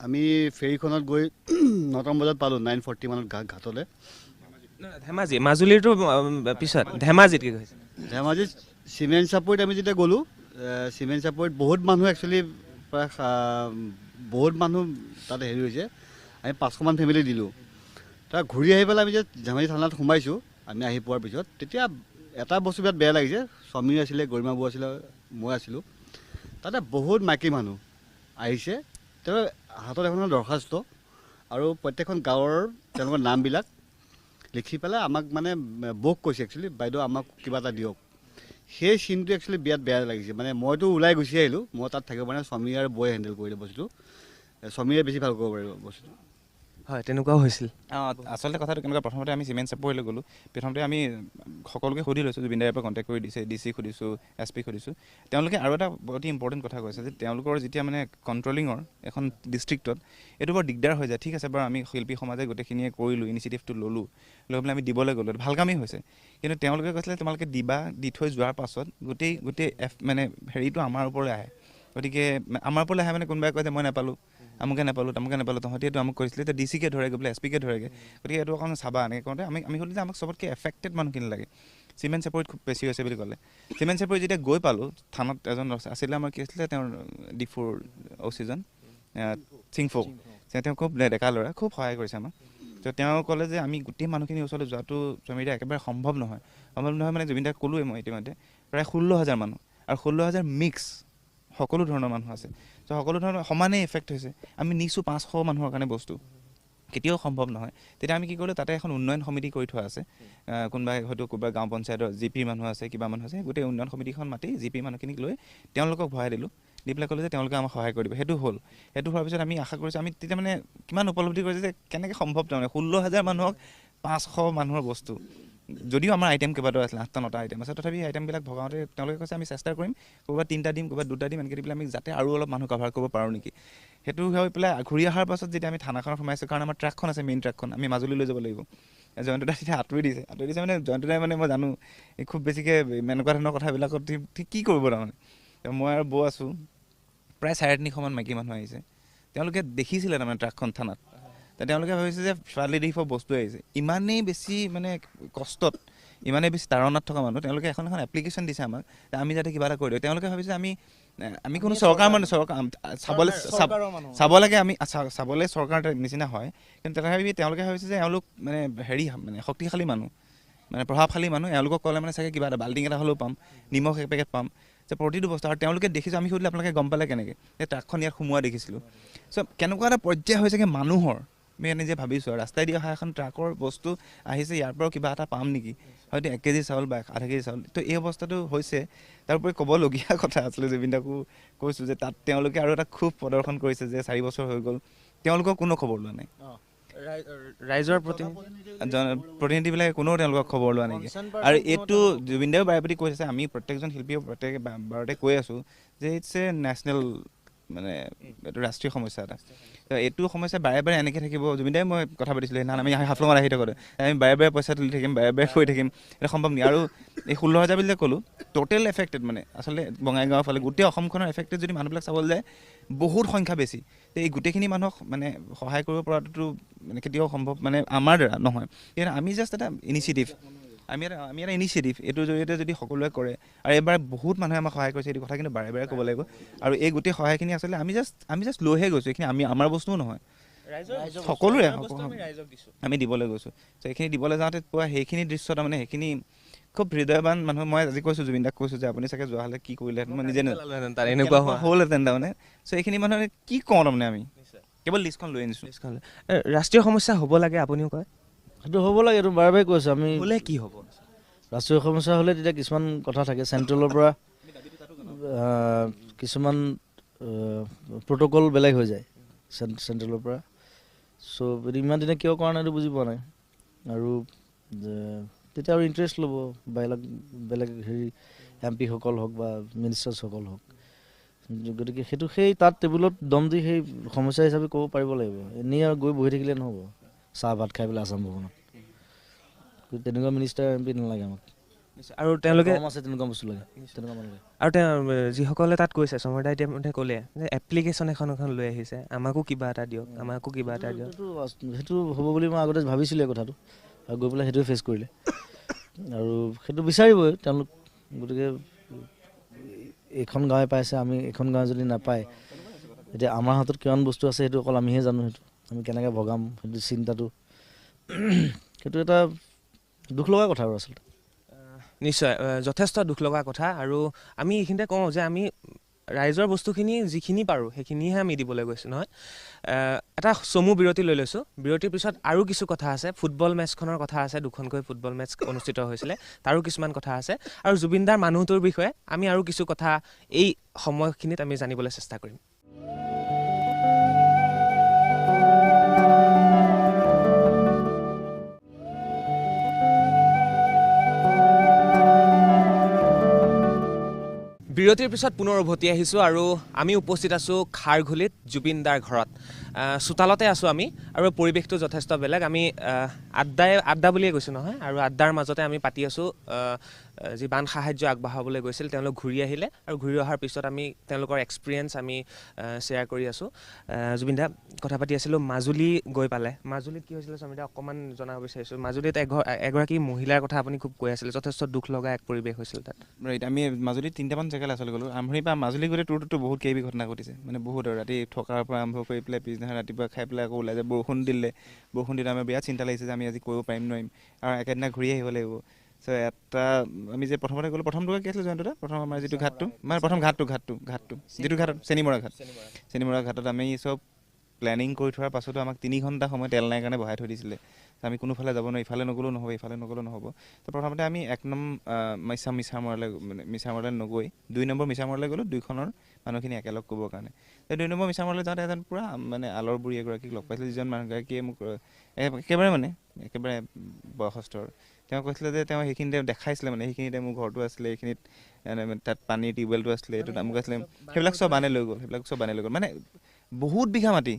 আমি ফেৰীখনত গৈ 9টা বজাত পালোঁ, 9:40 মানত ঘাটলৈ। ধেমাজি মাজুলীৰটো পিছত, ধেমাজিত কি হৈছে? ধেমাজিত চিমেণ্ট চাপৰিত আমি যেতিয়া গ'লোঁ, চিমেণ্ট চাপৰিত বহুত মানুহ একচুৱেলি প্ৰায় বহুত মানুহ তাত হেৰি হৈছে। আমি 500মান ফেমিলি দিলোঁ। তাৰ ঘূৰি আহি পেলাই আমি যে ধেমাজি থানাত সোমাইছোঁ, আমি আহি পোৱাৰ পিছত তেতিয়া এটা বস্তু বিৰাট বেয়া লাগিছে। সমীৰ আছিলে, গৰিমা বৌ আছিলে, মই আছিলোঁ। তাতে বহুত মাইকী মানুহ আহিছে, তেওঁ হাতত এখন দৰখাস্ত আৰু প্ৰত্যেকখন গাঁৱৰ তেওঁলোকৰ নামবিলাক লিখি পেলাই আমাক মানে বৌক কৈছে একচুৱেলি, বাইদেউ আমাক কিবা এটা দিয়ক। সেই চিনটো একচুৱেলি বিৰাট বেয়া লাগিছে। মানে মইতো ওলাই গুচি আহিলোঁ, মই তাত থাকিব পৰা নাই। সমীৰ আৰু বৌয়ে হেণ্ডেল কৰিলে বস্তুটো, সমীৰে বেছি ভাল কৰিব পাৰিব বস্তুটো। হয়, তেনেকুৱাও হৈছিল। আচলতে কথাটো কেনেকুৱা, প্ৰথমতে আমি চিমেণ্ট চাপৰিলৈ গ'লোঁ। প্ৰথমতে আমি সকলোকে সুধি লৈছোঁ, জুবিন দাৰ পৰা কণ্টেক্ট কৰি দিছে, ডি চি সুধিছোঁ, এছ পি সুধিছোঁ। তেওঁলোকে আৰু এটা অতি ইম্পৰ্টেণ্ট কথা কৈছে যে তেওঁলোকৰ যেতিয়া মানে কণ্ট্ৰলিঙৰ এখন ডিষ্ট্ৰিক্টত এইটো বৰ দিগদাৰ হৈ যায়। ঠিক আছে বাৰু, আমি শিল্পী সমাজে গোটেইখিনিয়ে কৰিলোঁ, ইনিচিয়েটিভটো ল'লোঁ, লৈ পেলাই আমি দিবলৈ গ'লোঁ, ভাল কামেই হৈছে। কিন্তু তেওঁলোকে কৈছিলে তোমালোকে দিবা, দি থৈ যোৱাৰ পাছত গোটেই গোটেই এফ মানে হেৰিটো আমাৰ ওপৰলৈ আহে। গতিকে আমাৰ ওপৰলৈ আহে মানে কোনোবাই কয় যে মই নাপালোঁ, আমুকে নাপালোঁ, তামুকে নাপালোঁ, তহঁতি এইটো আমুক কৰিছিলে, এতিয়া ডি চিকে ধৰেগৈ বোলে, এছ পিকে ধৰেগৈ। গতিকে এইটো অকণ চাবা। এনেকৈ কওঁতে আমি সুধিলোঁ যে আমাক চবতকৈ এফেক্টেড মানুহখিনি লাগে। চিমেণ্ট চাপৰিত খুব বেছি হৈছে বুলি ক'লে। চিমেণ্ট চাপৰিত যেতিয়া গৈ পালোঁ, থানাত এজন আছিলে আমাৰ, কি আছিলে তেওঁৰ, ডিফুৰ অ' চিজন চিংফৌ, তেওঁ খুব ডেকা ল'ৰা, খুব সহায় কৰিছে আমাক। তো তেওঁ ক'লে যে আমি গোটেই মানুহখিনিৰ ওচৰলৈ যোৱাটো সমীৰ দা একেবাৰে সম্ভৱ নহয়। সম্ভৱ নহয় মানে জুবিন দাক ক'লোৱেই মই ইতিমধ্যে, প্ৰায় 16,000 মানুহ, আৰু 16,000 মিক্স সকলো ধৰণৰ মানুহ আছে। চ' সকলো ধৰণৰ সমানেই এফেক্ট হৈছে। আমি নিছোঁ 500 মানুহৰ কাৰণে বস্তু, কেতিয়াও সম্ভৱ নহয়। তেতিয়া আমি কি কৰিলোঁ, তাতে এখন উন্নয়ন সমিতি কৰি থোৱা আছে। কোনোবাই হয়তো ক'ৰবাত গাঁও পঞ্চায়তৰ জি পিৰ মানুহ আছে, কিবা মানুহ আছে, গোটেই উন্নয়ন সমিতিখন মাতি জি পিৰ মানুহখিনিক লৈ তেওঁলোকক ভৰাই দিলোঁ। দি পেলাই ক'লোঁ যে তেওঁলোকে আমাক সহায় কৰি দিব। সেইটো হ'ল। সেইটো হোৱাৰ পিছত আমি আশা কৰিছোঁ, আমি তেতিয়া মানে কিমান উপলব্ধি কৰিছোঁ যে কেনেকৈ সম্ভৱ, তাৰমানে 16,000 মানুহক 500 মানুহৰ বস্তু, যদিও আমাৰ আইটেম কেইবাটাও আছিলে, 8টা 9টা আইটেম আছে, তথাপি আইটেমবিলাক ভগাওঁতে তেওঁলোকে কৈছে আমি চেষ্টা কৰিম, ক'ৰবাত 3টা দিম, ক'ৰবাত 2টা দিম, এনেকৈ দি পেলাই আমি যাতে আৰু অলপ মানুহ কভাৰ কৰিব পাৰোঁ নেকি। সেইটো হৈ পেলাই ঘূৰি অহাৰ পাছত যেতিয়া আমি থানাখনত সোমাইছোঁ, কাৰণ আমাৰ ট্ৰাকখন আছে, মেইন ট্ৰাকখন আমি মাজুলী লৈ যাব লাগিব। জয়ন্ত দাই তেতিয়া আঁতৰি দিছে, আঁতৰি দিছে মানে জয়ন্ত দাই মানে মই জানো এই খুব বেছিকৈ এনেকুৱা ধৰণৰ কথাবিলাকত ঠিক কি কৰিব তাৰমানে। মই আৰু বৌ আছোঁ, প্ৰায় 350মান মাইকী মানুহ আহিছে। তেওঁলোকে দেখিছিলে তাৰমানে ট্ৰাকখন থানাত, তেওঁলোকে ভাবিছে যে ফ্লাড ৰিলিফৰ বস্তু আহিছে। ইমানেই বেছি মানে কষ্টত, ইমানেই বেছি তাৰণাত থকা মানুহ, তেওঁলোকে এখন এখন এপ্লিকেশ্যন দিছে আমাক যে আমি যাতে কিবা এটা কৰি দিওঁ। তেওঁলোকে ভাবিছে আমি আমি কোনো চৰকাৰ মানুহ, চৰকাৰ চাবলৈ চাব লাগে, আমি চাবলৈ চৰকাৰ নিচিনা হয়, কিন্তু তথাপি তেওঁলোকে ভাবিছে যে এওঁলোক মানে হেৰি মানে শক্তিশালী মানুহ, মানে প্ৰভাৱশালী মানুহ, এওঁলোকক ক'লে মানে চাগে কিবা এটা বাল্টিং এটা হ'লেও পাম, নিমখ এক পেকেট পাম। যে প্ৰতিটো বস্তু আৰু তেওঁলোকে দেখিছোঁ, আমি সুধিলে আপোনালোকে গম পালে কেনেকৈ যে ট্ৰাকখন ইয়াত সোমোৱা দেখিছিলোঁ। চ' কেনেকুৱা এটা পৰ্যায় হৈছেগৈ মানুহৰ, আমি নিজে ভাবিছোঁ আৰু ৰাস্তাই দি অহা এখন ট্ৰাকৰ বস্তু আহিছে, ইয়াৰ পৰাও কিবা এটা পাম নেকি, হয়তো 1 কেজি চাউল বা আধা কেজি চাউল। তো এই অৱস্থাটো হৈছে। তাৰোপৰি ক'বলগীয়া কথা আছিলে, জুবিন দাকো কৈছোঁ যে তাত তেওঁলোকে আৰু এটা ক্ষোভ প্ৰদৰ্শন কৰিছে যে 4 বছৰ হৈ গ'ল তেওঁলোকৰ কোনো খবৰ লোৱা নাই, ৰাইজৰ প্ৰতিনিধিবিলাকে কোনেও তেওঁলোকক খবৰ লোৱা নাই। আৰু এইটো জুবিন দাও বাৰে প্ৰতি কৈছে, আমি প্ৰত্যেকজন শিল্পীয়ে প্ৰত্যেক বাৰতে কৈ আছোঁ যে it's a national, মানে এইটো ৰাষ্ট্ৰীয় সমস্যা এটা। এইটো সমস্যা বাৰে বাৰে এনেকৈ থাকিব। জুবিন দাই মই কথা পাতিছিলোঁ সেইদিনাখন, আমি হাফলঙত আহি থাকোঁতে আমি বাৰে বাৰে পইচা তুলি থাকিম, বাৰে বাৰে কৰি থাকিম, এইটো সম্ভৱ নেকি? আৰু এই 16,000 বুলি যে ক'লোঁ, টোটেল এফেক্টেড মানে আচলতে বঙাইগাঁৱৰ ফালে গোটেই অসমখনৰ এফেক্টেড যদি মানুহবিলাক চাবলৈ যায় বহুত সংখ্যা বেছি। এই গোটেইখিনি মানুহক মানে সহায় কৰিব পৰাটোতো মানে কেতিয়াও সম্ভৱ মানে আমাৰ দ্বাৰা নহয়। কিন্তু আমি জাষ্ট এটা ইনিচিয়েটিভ, আমি এটা ইনিচিয়েটিভ এইটোৰ জৰিয়তে যদি সকলোৱে কৰে, আৰু এইবাৰ বহুত মানুহে আমাক সহায় কৰিছে, এইটো কথা কিন্তু বাৰে বাৰে ক'ব লাগিব। আৰু এই গোটেই সহায়খিনি আচলতে আমি জাষ্ট লৈহে গৈছোঁ, এইখিনি আমি আমাৰ বস্তুও নহয়, সকলোৰে আমি দিবলৈ গৈছোঁ। চ' এইখিনি দিবলৈ যাওঁতে পোৱা সেইখিনি দৃশ্য তাৰমানে সেইখিনি খুব হৃদয়বান মানুহ। মই আজি কৈছোঁ জুবিন দাক কৈছোঁ যে আপুনি চাগে যোৱা হ'লে কি কৰিলেহেঁতেন, মই নিজে এনেকুৱা হ'লহেঁতেন তাৰমানে। চ' এইখিনি মানুহে কি কওঁ তাৰমানে, আমি কেৱল লিষ্টখন লৈ আনিছোঁ। ৰাষ্ট্ৰীয় সমস্যা হ'ব লাগে, আপুনিও কয় সেইটো হ'ব লাগে, এইটো বাৰে বাৰে কৈছোঁ আমি। হ'লে কি হ'ব? ৰাষ্ট্ৰীয় সমস্যা হ'লে তেতিয়া কিছুমান কথা থাকে, চেণ্ট্ৰেলৰ পৰা কিছুমান প্ৰট'কল বেলেগ হৈ যায় চেণ্ট্ৰেলৰ পৰা। চ' ইমান দিনে কিয় কৰা নাই এইটো বুজি পোৱা নাই। আৰু তেতিয়া আৰু ইণ্টাৰেষ্ট ল'ব বেলেগ বেলেগ হেৰি এম পিসকল হওক বা মিনিষ্টাৰ্ছসকল হওক। গতিকে সেইটো সেই তাত টেবুলত দম দি সেই সমস্যা হিচাপে ক'ব পাৰিব লাগিব। এনেই আৰু গৈ বহি থাকিলে নহ'ব চাহ ভাত খাই পেলাই আছাম ভৱনত। তেনেকুৱা মিনিষ্টাৰ এম পি নালাগে আমাক। আৰু তেওঁলোকে আছে তেনেকুৱা বস্তু লাগে, তেনেকুৱা মানুহ লাগে। আৰু তেওঁ যিসকলে তাত কৈছে, সমৰদাই ইতিমধ্যে ক'লে যে এপ্লিকেশ্যন এখন এখন লৈ আহিছে, আমাকো কিবা এটা দিয়ক, আমাকো কিবা এটা দিয়ক। সেইটো হ'ব বুলি মই আগতে ভাবিছিলোঁ কথাটো, আৰু গৈ পেলাই সেইটোৱে ফেচ কৰিলে। আৰু সেইটো বিচাৰিবই তেওঁলোক। গতিকে এইখন গাঁৱে পাইছে, আমি এইখন গাঁৱে যদি নাপায় এতিয়া আমাৰ হাতত কিমান বস্তু আছে সেইটো অকল আমিহে জানো, সেইটো আমি কেনেকৈ ভগাম সেইটো চিন্তাটো, সেইটো এটা দুখ লগা কথা আৰু আচলতে। নিশ্চয় যথেষ্ট দুখ লগা কথা। আৰু আমি এইখিনিতে কওঁ যে আমি ৰাইজৰ বস্তুখিনি যিখিনি পাৰোঁ সেইখিনিহে আমি দিবলৈ গৈছোঁ নহয়। এটা চমু বিৰতি লৈ লৈছোঁ, বিৰতিৰ পিছত আৰু কিছু কথা আছে। ফুটবল মেটচখনৰ কথা আছে, দুখনকৈ ফুটবল মেটচ অনুষ্ঠিত হৈছিলে, তাৰো কিছুমান কথা আছে। আৰু জুবিনদাৰ মানুহটোৰ বিষয়ে আমি আৰু কিছু কথা এই সময়খিনিত আমি জানিবলৈ চেষ্টা কৰিম। বিৰতিৰ পিছত পুনৰ উভতি আহিছোঁ আৰু আমি উপস্থিত আছোঁ খাৰঘুলিত জুবিন দাৰ ঘৰত। চোতালতে আছোঁ আমি আৰু পৰিৱেশটো যথেষ্ট বেলেগ। আমি আড্ডা বুলিয়ে কৈছোঁ নহয়, আৰু আড্ডাৰ মাজতে আমি পাতি আছোঁ যি বান সাহাৰ্য আগবঢ়াবলৈ গৈছিল তেওঁলোক ঘূৰি আহিলে আৰু ঘূৰি অহাৰ পিছত আমি তেওঁলোকৰ এক্সপিৰিয়েঞ্চ আমি শ্বেয়াৰ কৰি আছোঁ। জুবিন দা কথা পাতি আছিলোঁ, মাজুলী গৈ পালে, মাজুলীত কি হৈছিলে স্বামী দা অকণমান জনাব বিচাৰিছোঁ। মাজুলীত এগৰাকী মহিলাৰ কথা আপুনি খুব কৈ আছিলে, যথেষ্ট দুখ লগা এক পৰিৱেশ হৈছিল তাত। ৰাইট, আমি মাজুলীত তিনিটামান জেগালৈ আচলতে গ'লোঁ। আৰম্ভণিৰ পৰা মাজুলী গোটেই টুৰটোতো বহুত কেইবি ঘটনা ঘটিছে, মানে বহুত আৰু ৰাতি থকাৰ পৰা আৰম্ভ কৰি পেলাই পিছদিনা ৰাতিপুৱা খাই পেলাই আকৌ ওলাই যায়। বৰষুণ দিলে, বৰষুণ দিলে আমাৰ বিৰাট চিন্তা লাগিছে যে আমি আজি কৰিব পাৰিম নোৱাৰিম, আৰু একেদিনা ঘূৰি আহিব লাগিব। চ' এটা আমি যে প্ৰথমতে গ'লোঁ, প্ৰথমটো কি আছিলে জয়ন্তদা? প্ৰথম আমাৰ যিটো ঘাটটো, মানে প্ৰথম ঘাটটো ঘাটটো ঘাটটো যিটো ঘাটত চেনিমৰা ঘাট, চেনিমৰা ঘাটত আমি চব প্লেনিং কৰি থোৱাৰ পাছতো আমাক 3 ঘণ্টা সময় তেল নাই কাৰণে বহাই থৈ দিছিলে। আমি কোনোফালে যাব নোৱাৰি, ইফালে নগ'লেও নহ'ব, ইফালে নগ'লেও নহ'ব। তো প্ৰথমতে আমি 1 নম্বৰ মিছামৰালৈ, মানে মিছামৰালৈ নগৈ 2 নম্বৰ মিছামৰালৈ গ'লোঁ, দুইখনৰ মানুহখিনি একেলগ কৰিবৰ কাৰণে। 2 নম্বৰ মিছামৰালৈ যাওঁতে এজন পূৰা মানে আলৰ বুঢ়ী এগৰাকীক লগ পাইছিলোঁ, যিজন মানুহগৰাকীয়ে মোক একেবাৰে মানে একেবাৰে বয়সস্থৰ, তেওঁ কৈছিলে যে তেওঁ সেইখিনিতে দেখাইছিলে, মানে সেইখিনিতে মোৰ ঘৰটো আছিলে, এইখিনিত তাত পানীৰ টিউবৱেলটো আছিলে, এইটো আমুক আছিলে, সেইবিলাক চব বানে লৈ গ'ল, সেইবিলাক চব বানে লৈ গ'ল। মানে বহুত বিঘা মাটি,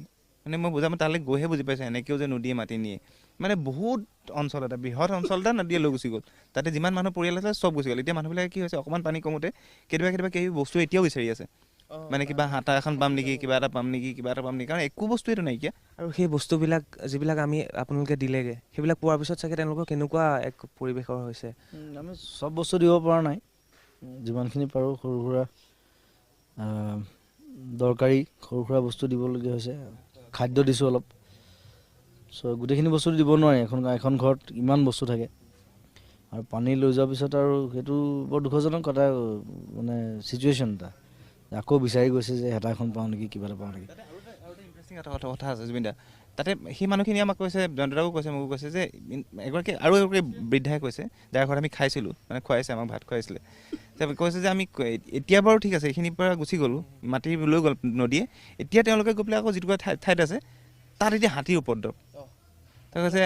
মানে মই বুজা, মই তালৈ গৈহে বুজি পাইছোঁ এনেকৈও যে নদীয়ে মাটি নিয়ে। মানে বহুত অঞ্চল এটা, বৃহৎ অঞ্চল এটা নদীয়ে লৈ গুচি গ'ল, তাতে যিমান মানুহ পৰিয়াল আছিলে চব গুচি গ'ল। এতিয়া মানুহবিলাকে কি হৈছে, অকণমান পানী কমোতে কেতিয়াবা কেতিয়াবা কিবা বস্তু এতিয়াও বিচাৰি আছে, মানে কিবা হাতা এখন পাম নেকি, কিবা এটা পাম নেকি, কিবা এটা পাম নেকি, কাৰণ একো বস্তুৱেতো নাইকিয়া। আৰু সেই বস্তুবিলাক যিবিলাক আমি আপোনালোকে দিলেগৈ, সেইবিলাক পোৱাৰ পিছত চাগে তেওঁলোকৰ কেনেকুৱা এক পৰিৱেশৰ হৈছে? আমি চব বস্তু দিব পৰা নাই, যিমানখিনি পাৰোঁ সৰু সুৰা দৰকাৰী সৰু সুৰা বস্তু দিবলগীয়া হৈছে। খাদ্য দিছোঁ অলপ, চ' গোটেইখিনি বস্তু দিব নোৱাৰি, এখন এখন ঘৰত ইমান বস্তু থাকে। আৰু পানী লৈ যোৱাৰ পিছত আৰু সেইটো বৰ দুখজনক কথা, মানে চিটুৱেশ্যন এটা। আকৌ বিচাৰি গৈছে যে হেতা এখন পাওঁ নেকি, কিবা এটা পাওঁ নেকি। ইণ্টাৰেষ্টিং এটা কথা আছে জুবিন দা, তাতে সেই মানুহখিনি আমাক কৈছে, জয়ন্তদাকো কৈছে, মোকো কৈছে যে এগৰাকী আৰু এগৰাকী বৃদ্ধাই কৈছে, যাৰ ঘৰত আমি খাইছিলোঁ, মানে খুৱাইছে আমাক, ভাত খুৱাইছিলে, কৈছে যে আমি এতিয়া বাৰু ঠিক আছে, এইখিনিৰ পৰা গুচি গ'লোঁ, মাটি লৈ গ'ল নদীয়ে, এতিয়া তেওঁলোকে গৈ পেলাই আকৌ যিটুকুৰা ঠাইত আছে তাত এতিয়া হাতীৰ উপদ্ৰৱ। তেওঁ কৈছে,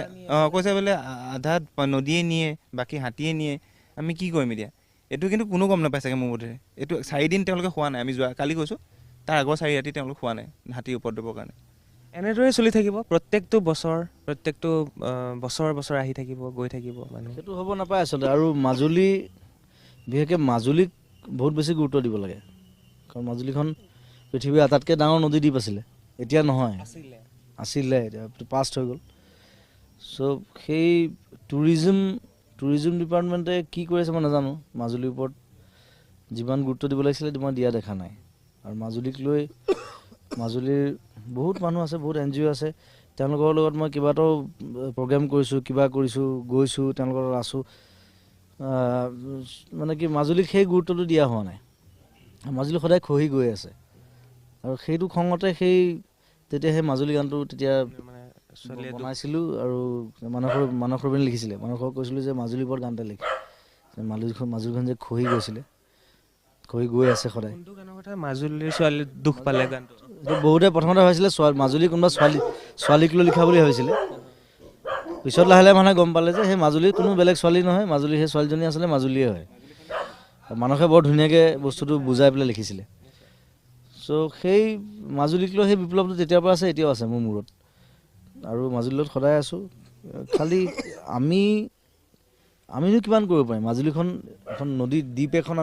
কৈছে বোলে আধা নদীয়ে নিয়ে, বাকী হাতীয়ে নিয়ে, আমি কি কৰিম এতিয়া? এইটো কিন্তু কোনো গম নাপায় চাগে মোৰ বোধেৰে। এইটো 4 দিন তেওঁলোকে খোৱা নাই, আমি যোৱা কালি গৈছোঁ, তাৰ আগৰ 4 ৰাতি তেওঁলোক খোৱা নাই হাতীৰ উপদ্ৰৱৰ কাৰণে। এনেদৰে চলি থাকিব প্ৰত্যেকটো বছৰ, প্ৰত্যেকটো বছৰ বছৰ আহি থাকিব, গৈ থাকিব মানুহ। সেইটো হ'ব নাপায় আচলতে। আৰু মাজুলী, বিশেষকৈ মাজুলীক বহুত বেছি গুৰুত্ব দিব লাগে, কাৰণ মাজুলীখন পৃথিৱীৰ আটাইতকৈ ডাঙৰ নদী দ্বীপ আছিলে, এতিয়া নহয়, আছিলে, এতিয়া পাষ্ট হৈ গ'ল। চ' সেই টুৰিজম ডিপাৰ্টমেণ্টে কি কৰি আছে মই নাজানো, মাজুলীৰ ওপৰত যিমান গুৰুত্ব দিব লাগিছিলে মই দিয়া দেখা নাই। আৰু মাজুলীক লৈ মাজুলীৰ বহুত মানুহ আছে, বহুত এন জি অ' আছে, তেওঁলোকৰ লগত মই কেইবাটাও প্ৰগ্ৰেম কৰিছোঁ, কিবা কৰিছোঁ, গৈছোঁ, তেওঁলোকৰ লগত আছোঁ। মানে কি মাজুলীক সেই গুৰুত্বটো দিয়া হোৱা নাই, মাজুলী সদায় খহি গৈ আছে। আৰু সেইটো খঙতে সেই তেতিয়া সেই মাজুলী গানটো তেতিয়া বনাইছিলোঁ। আৰু মানস ৰবীন লিখিছিলে, মানসক কৈছিলোঁ যে মাজুলীৰ ওপৰত গান এটা লিখ, মাজুলীখন যে খহি গৈছিলে, খহি গৈ আছে সদায়। মাজুলীৰ ছোৱালী দুখ পালে গানটো বহুতে প্ৰথমতে ভাবিছিলে মাজুলী কোনোবা ছোৱালীক লৈ লিখা বুলি ভাবিছিলে, পিছত লাহে লাহে মানুহে গম পালে যে সেই মাজুলীৰ কোনো বেলেগ ছোৱালী নহয়, মাজুলীৰ সেই ছোৱালীজনী আছিলে মাজুলীয়ে হয়। মানসে বৰ ধুনীয়াকৈ বস্তুটো বুজাই পেলাই লিখিছিলে। চ' সেই মাজুলীক লৈ সেই বিপ্লৱটো তেতিয়াৰ পৰা আছে, এতিয়াও আছে মোৰ মূৰত, আৰু মাজুলীত সদায় আছোঁ। খালি আমিনো কিমান কৰিব পাৰিম, মাজুলীখন এখন নদী দ্বীপ এখন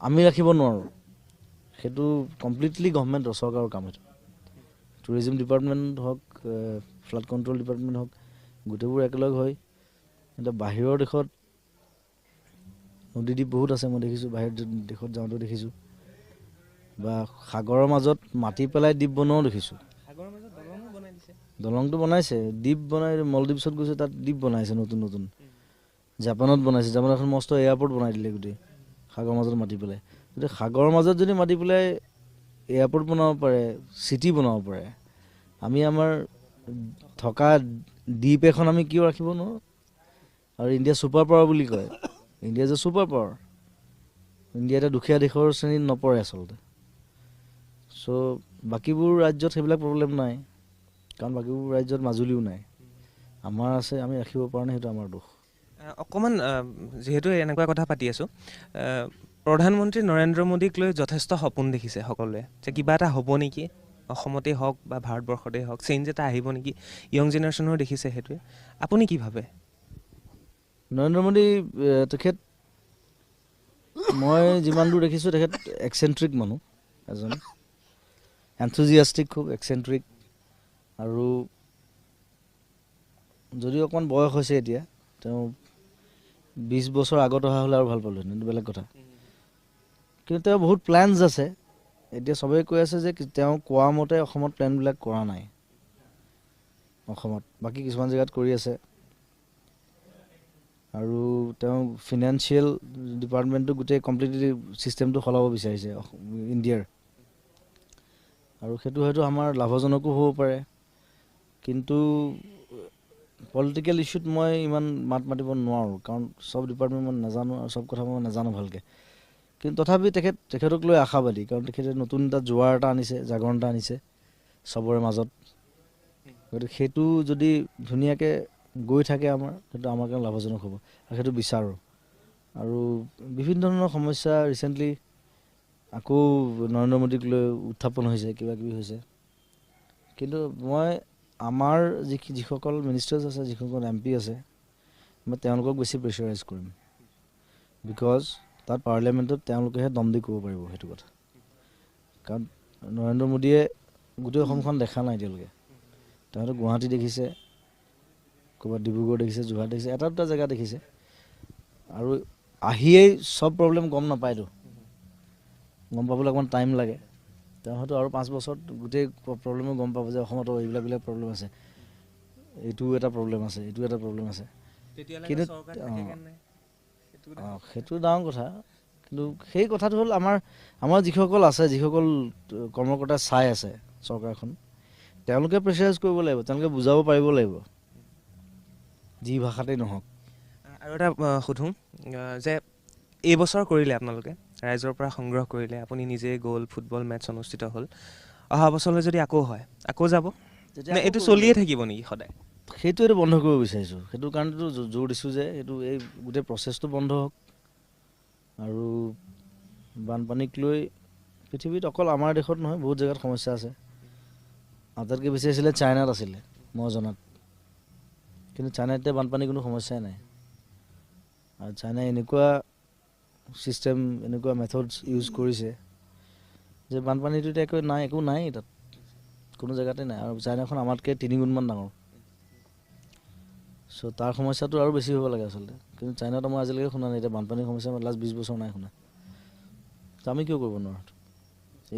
আমি ৰাখিব নোৱাৰোঁ, সেইটো কমপ্লিটলি গভমেণ্টৰ চৰকাৰৰ কাম। সেইটো টুৰিজিম ডিপাৰ্টমেণ্ট হওক, ফ্লাড কণ্ট্ৰল ডিপাৰ্টমেণ্ট হওক, গোটেইবোৰ একেলগ হৈ। এতিয়া বাহিৰৰ দেশত নদী দ্বীপ বহুত আছে, মই দেখিছোঁ, বাহিৰৰ দেশত যাওঁতেও দেখিছোঁ, বা সাগৰৰ মাজত মাটি পেলাই দ্বীপ বনোৱাও দেখিছোঁ। দলংটো বনাইছে, দ্বীপ বনাই, মলদ্বীপছত গৈছে, তাত দ্বীপ বনাইছে নতুন নতুন, জাপানত বনাইছে, জাপানত এখন মস্ত এয়াৰপৰ্ট বনাই দিলে গোটেই সাগৰৰ মাজত মাটি পেলাই। গতিকে সাগৰৰ মাজত যদি মাটি পেলাই এয়াৰপৰ্ট বনাব পাৰে, চিটি বনাব পাৰে, আমি আমাৰ থকা দ্বীপ এখন আমি কিয় ৰাখিব নোৱাৰোঁ? আৰু ইণ্ডিয়া ছুপাৰ পাৱাৰ বুলি কয়, India is a super power. India এটা দুখীয়া দেশৰ শ্ৰেণীত নপৰে আচলতে। চ' বাকীবোৰ ৰাজ্যত সেইবিলাক প্ৰব্লেম নাই, কাৰণ বাকীবোৰ ৰাজ্যত মাজুলীও নাই, আমাৰ আছে, আমি ৰাখিব পৰা নাই, সেইটো আমাৰ দোষ। অকণমান যিহেতু এনেকুৱা কথা পাতি আছোঁ, প্ৰধানমন্ত্ৰী নৰেন্দ্ৰ মোদীক লৈ যথেষ্ট সপোন দেখিছে সকলোৱে যে কিবা এটা হ'ব নেকি, অসমতেই হওক বা ভাৰতবৰ্ষতেই হওক, চেঞ্জ এটা আহিব নেকি, য়ং জেনেৰেশ্যনেও দেখিছে সেইটোৱে। আপুনি কি ভাবে? নৰেন্দ্ৰ মোদী তেখেত মই যিমান দূৰ দেখিছোঁ, তেখেত এক্সেণ্ট্ৰিক মানুহ এজন, এনথুজিয়াষ্টিক, খুব এক্সেণ্ট্ৰিক। আৰু যদিও অকণমান বয়স হৈছে এতিয়া, তেওঁ 20 বছৰ আগত অহা হ'লে আৰু ভাল পালোহেঁতেন, সেইটো বেলেগ কথা। কিন্তু তেওঁ বহুত প্লেনছ আছে। এতিয়া চবেই কৈ আছে যে তেওঁ কোৱা মতে অসমত প্লেনবিলাক কৰা নাই, অসমত বাকী কিছুমান জেগাত কৰি আছে। আৰু তেওঁ ফিনান্সিয়েল ডিপাৰ্টমেণ্টটো গোটেই কমপ্লিটলি ছিষ্টেমটো সলাব বিচাৰিছে ইণ্ডিয়াৰ, আৰু সেইটো হয়তো আমাৰ লাভজনকো হ'ব পাৰে। কিন্তু পলিটিকেল ইছ্যুত মই ইমান মাত মাতিব নোৱাৰোঁ, কাৰণ চব ডিপাৰ্টমেণ্ট মই নাজানো আৰু চব কথা মই নাজানো ভালকৈ। কিন্তু তথাপি তেখেতক লৈ আশাবাদী, কাৰণ তেখেতে নতুন এটা জোৱাৰ এটা আনিছে, জাগৰণ এটা আনিছে চবৰে মাজত। গতিকে সেইটো যদি ধুনীয়াকৈ গৈ থাকে আমাৰ, সেইটো আমাৰ কাৰণে লাভজনক হ'ব, আৰু সেইটো বিচাৰোঁ। আৰু বিভিন্ন ধৰণৰ সমস্যা ৰিচেণ্টলি আকৌ নৰেন্দ্ৰ মোদীক লৈ উত্থাপন হৈছে, কিবা কিবি হৈছে। কিন্তু মই আমাৰ যিসকল মিনিষ্টাৰ্ছ আছে, যিসকল এম পি আছে, মই তেওঁলোকক বেছি প্ৰেছাৰাইজ কৰিম, because তাত পাৰ্লিয়ামেণ্টত তেওঁলোকেহে দম দি ক'ব পাৰিব সেইটো কথা। কাৰণ নৰেন্দ্ৰ মোদীয়ে গোটেই অসমখন দেখা নাই এতিয়ালৈকে, তেওঁলোকে গুৱাহাটী দেখিছে, ক'ৰবাত ডিব্ৰুগড় দেখিছে, যোৰহাট দেখিছে, এটা দুটা জেগা দেখিছে, আৰু আহিয়েই চব প্ৰব্লেম গম নাপায়তো, গম পাবলৈ অকণমান টাইম লাগে। তেওঁ হয়তো আৰু 5 বছৰত গোটেই প্ৰব্লেমো গম পাব যে অসমতো এইবিলাক বিলাক প্ৰব্লেম আছে, এইটোও এটা প্ৰব্লেম আছে, এইটো এটা প্ৰব্লেম আছে। কিন্তু সেইটো ডাঙৰ কথা। কিন্তু সেই কথাটো হ'ল আমাৰ আমাৰ যিসকল আছে, যিসকল কৰ্মকৰ্তা চাই আছে চৰকাৰখন, তেওঁলোকে প্ৰেচাৰাইজ কৰিব লাগিব, তেওঁলোকে বুজাব পাৰিব লাগিব, যি ভাষাতেই নহওক। আৰু এটা সোধোঁ যে এইবছৰ কৰিলে আপোনালোকে ৰাইজৰ পৰা সংগ্ৰহ কৰিলে, আপুনি নিজেই গ'ল, ফুটবল মেটচ অনুষ্ঠিত হ'ল, অহা বছৰলৈ যদি আকৌ হয় আকৌ যাব, এইটো চলিয়ে থাকিব নেকি সদায়? সেইটো এইটো বন্ধ কৰিব বিচাৰিছোঁ, সেইটো কাৰণেতো জোৰ দিছোঁ যে এইটো এই গোটেই প্ৰচেছটো বন্ধ হওক। আৰু বানপানীক লৈ পৃথিৱীত অকল আমাৰ দেশত নহয়, বহুত জেগাত সমস্যা আছে। আটাইতকৈ বেছি আছিলে চাইনাত আছিলে মই জনাত, কিন্তু চাইনাত এতিয়া বানপানীৰ কোনো সমস্যাই নাই। আৰু চাইনাই এনেকুৱা ছিষ্টেম, এনেকুৱা মেথডছ ইউজ কৰিছে যে বানপানীটো এতিয়া একো নাই, একো নাই তাত, কোনো জেগাতে নাই। আৰু চাইনাখন আমাতকৈ 3 গুণমান ডাঙৰ, চ' তাৰ সমস্যাটো আৰু বেছি হ'ব লাগে আচলতে। কিন্তু চাইনাত মই আজিলৈকে শুনা নাই এতিয়া বানপানীৰ সমস্যা, মই লাষ্ট 20 বছৰ নাই শুনা। তো আমি কিয় কৰিব নোৱাৰোঁ?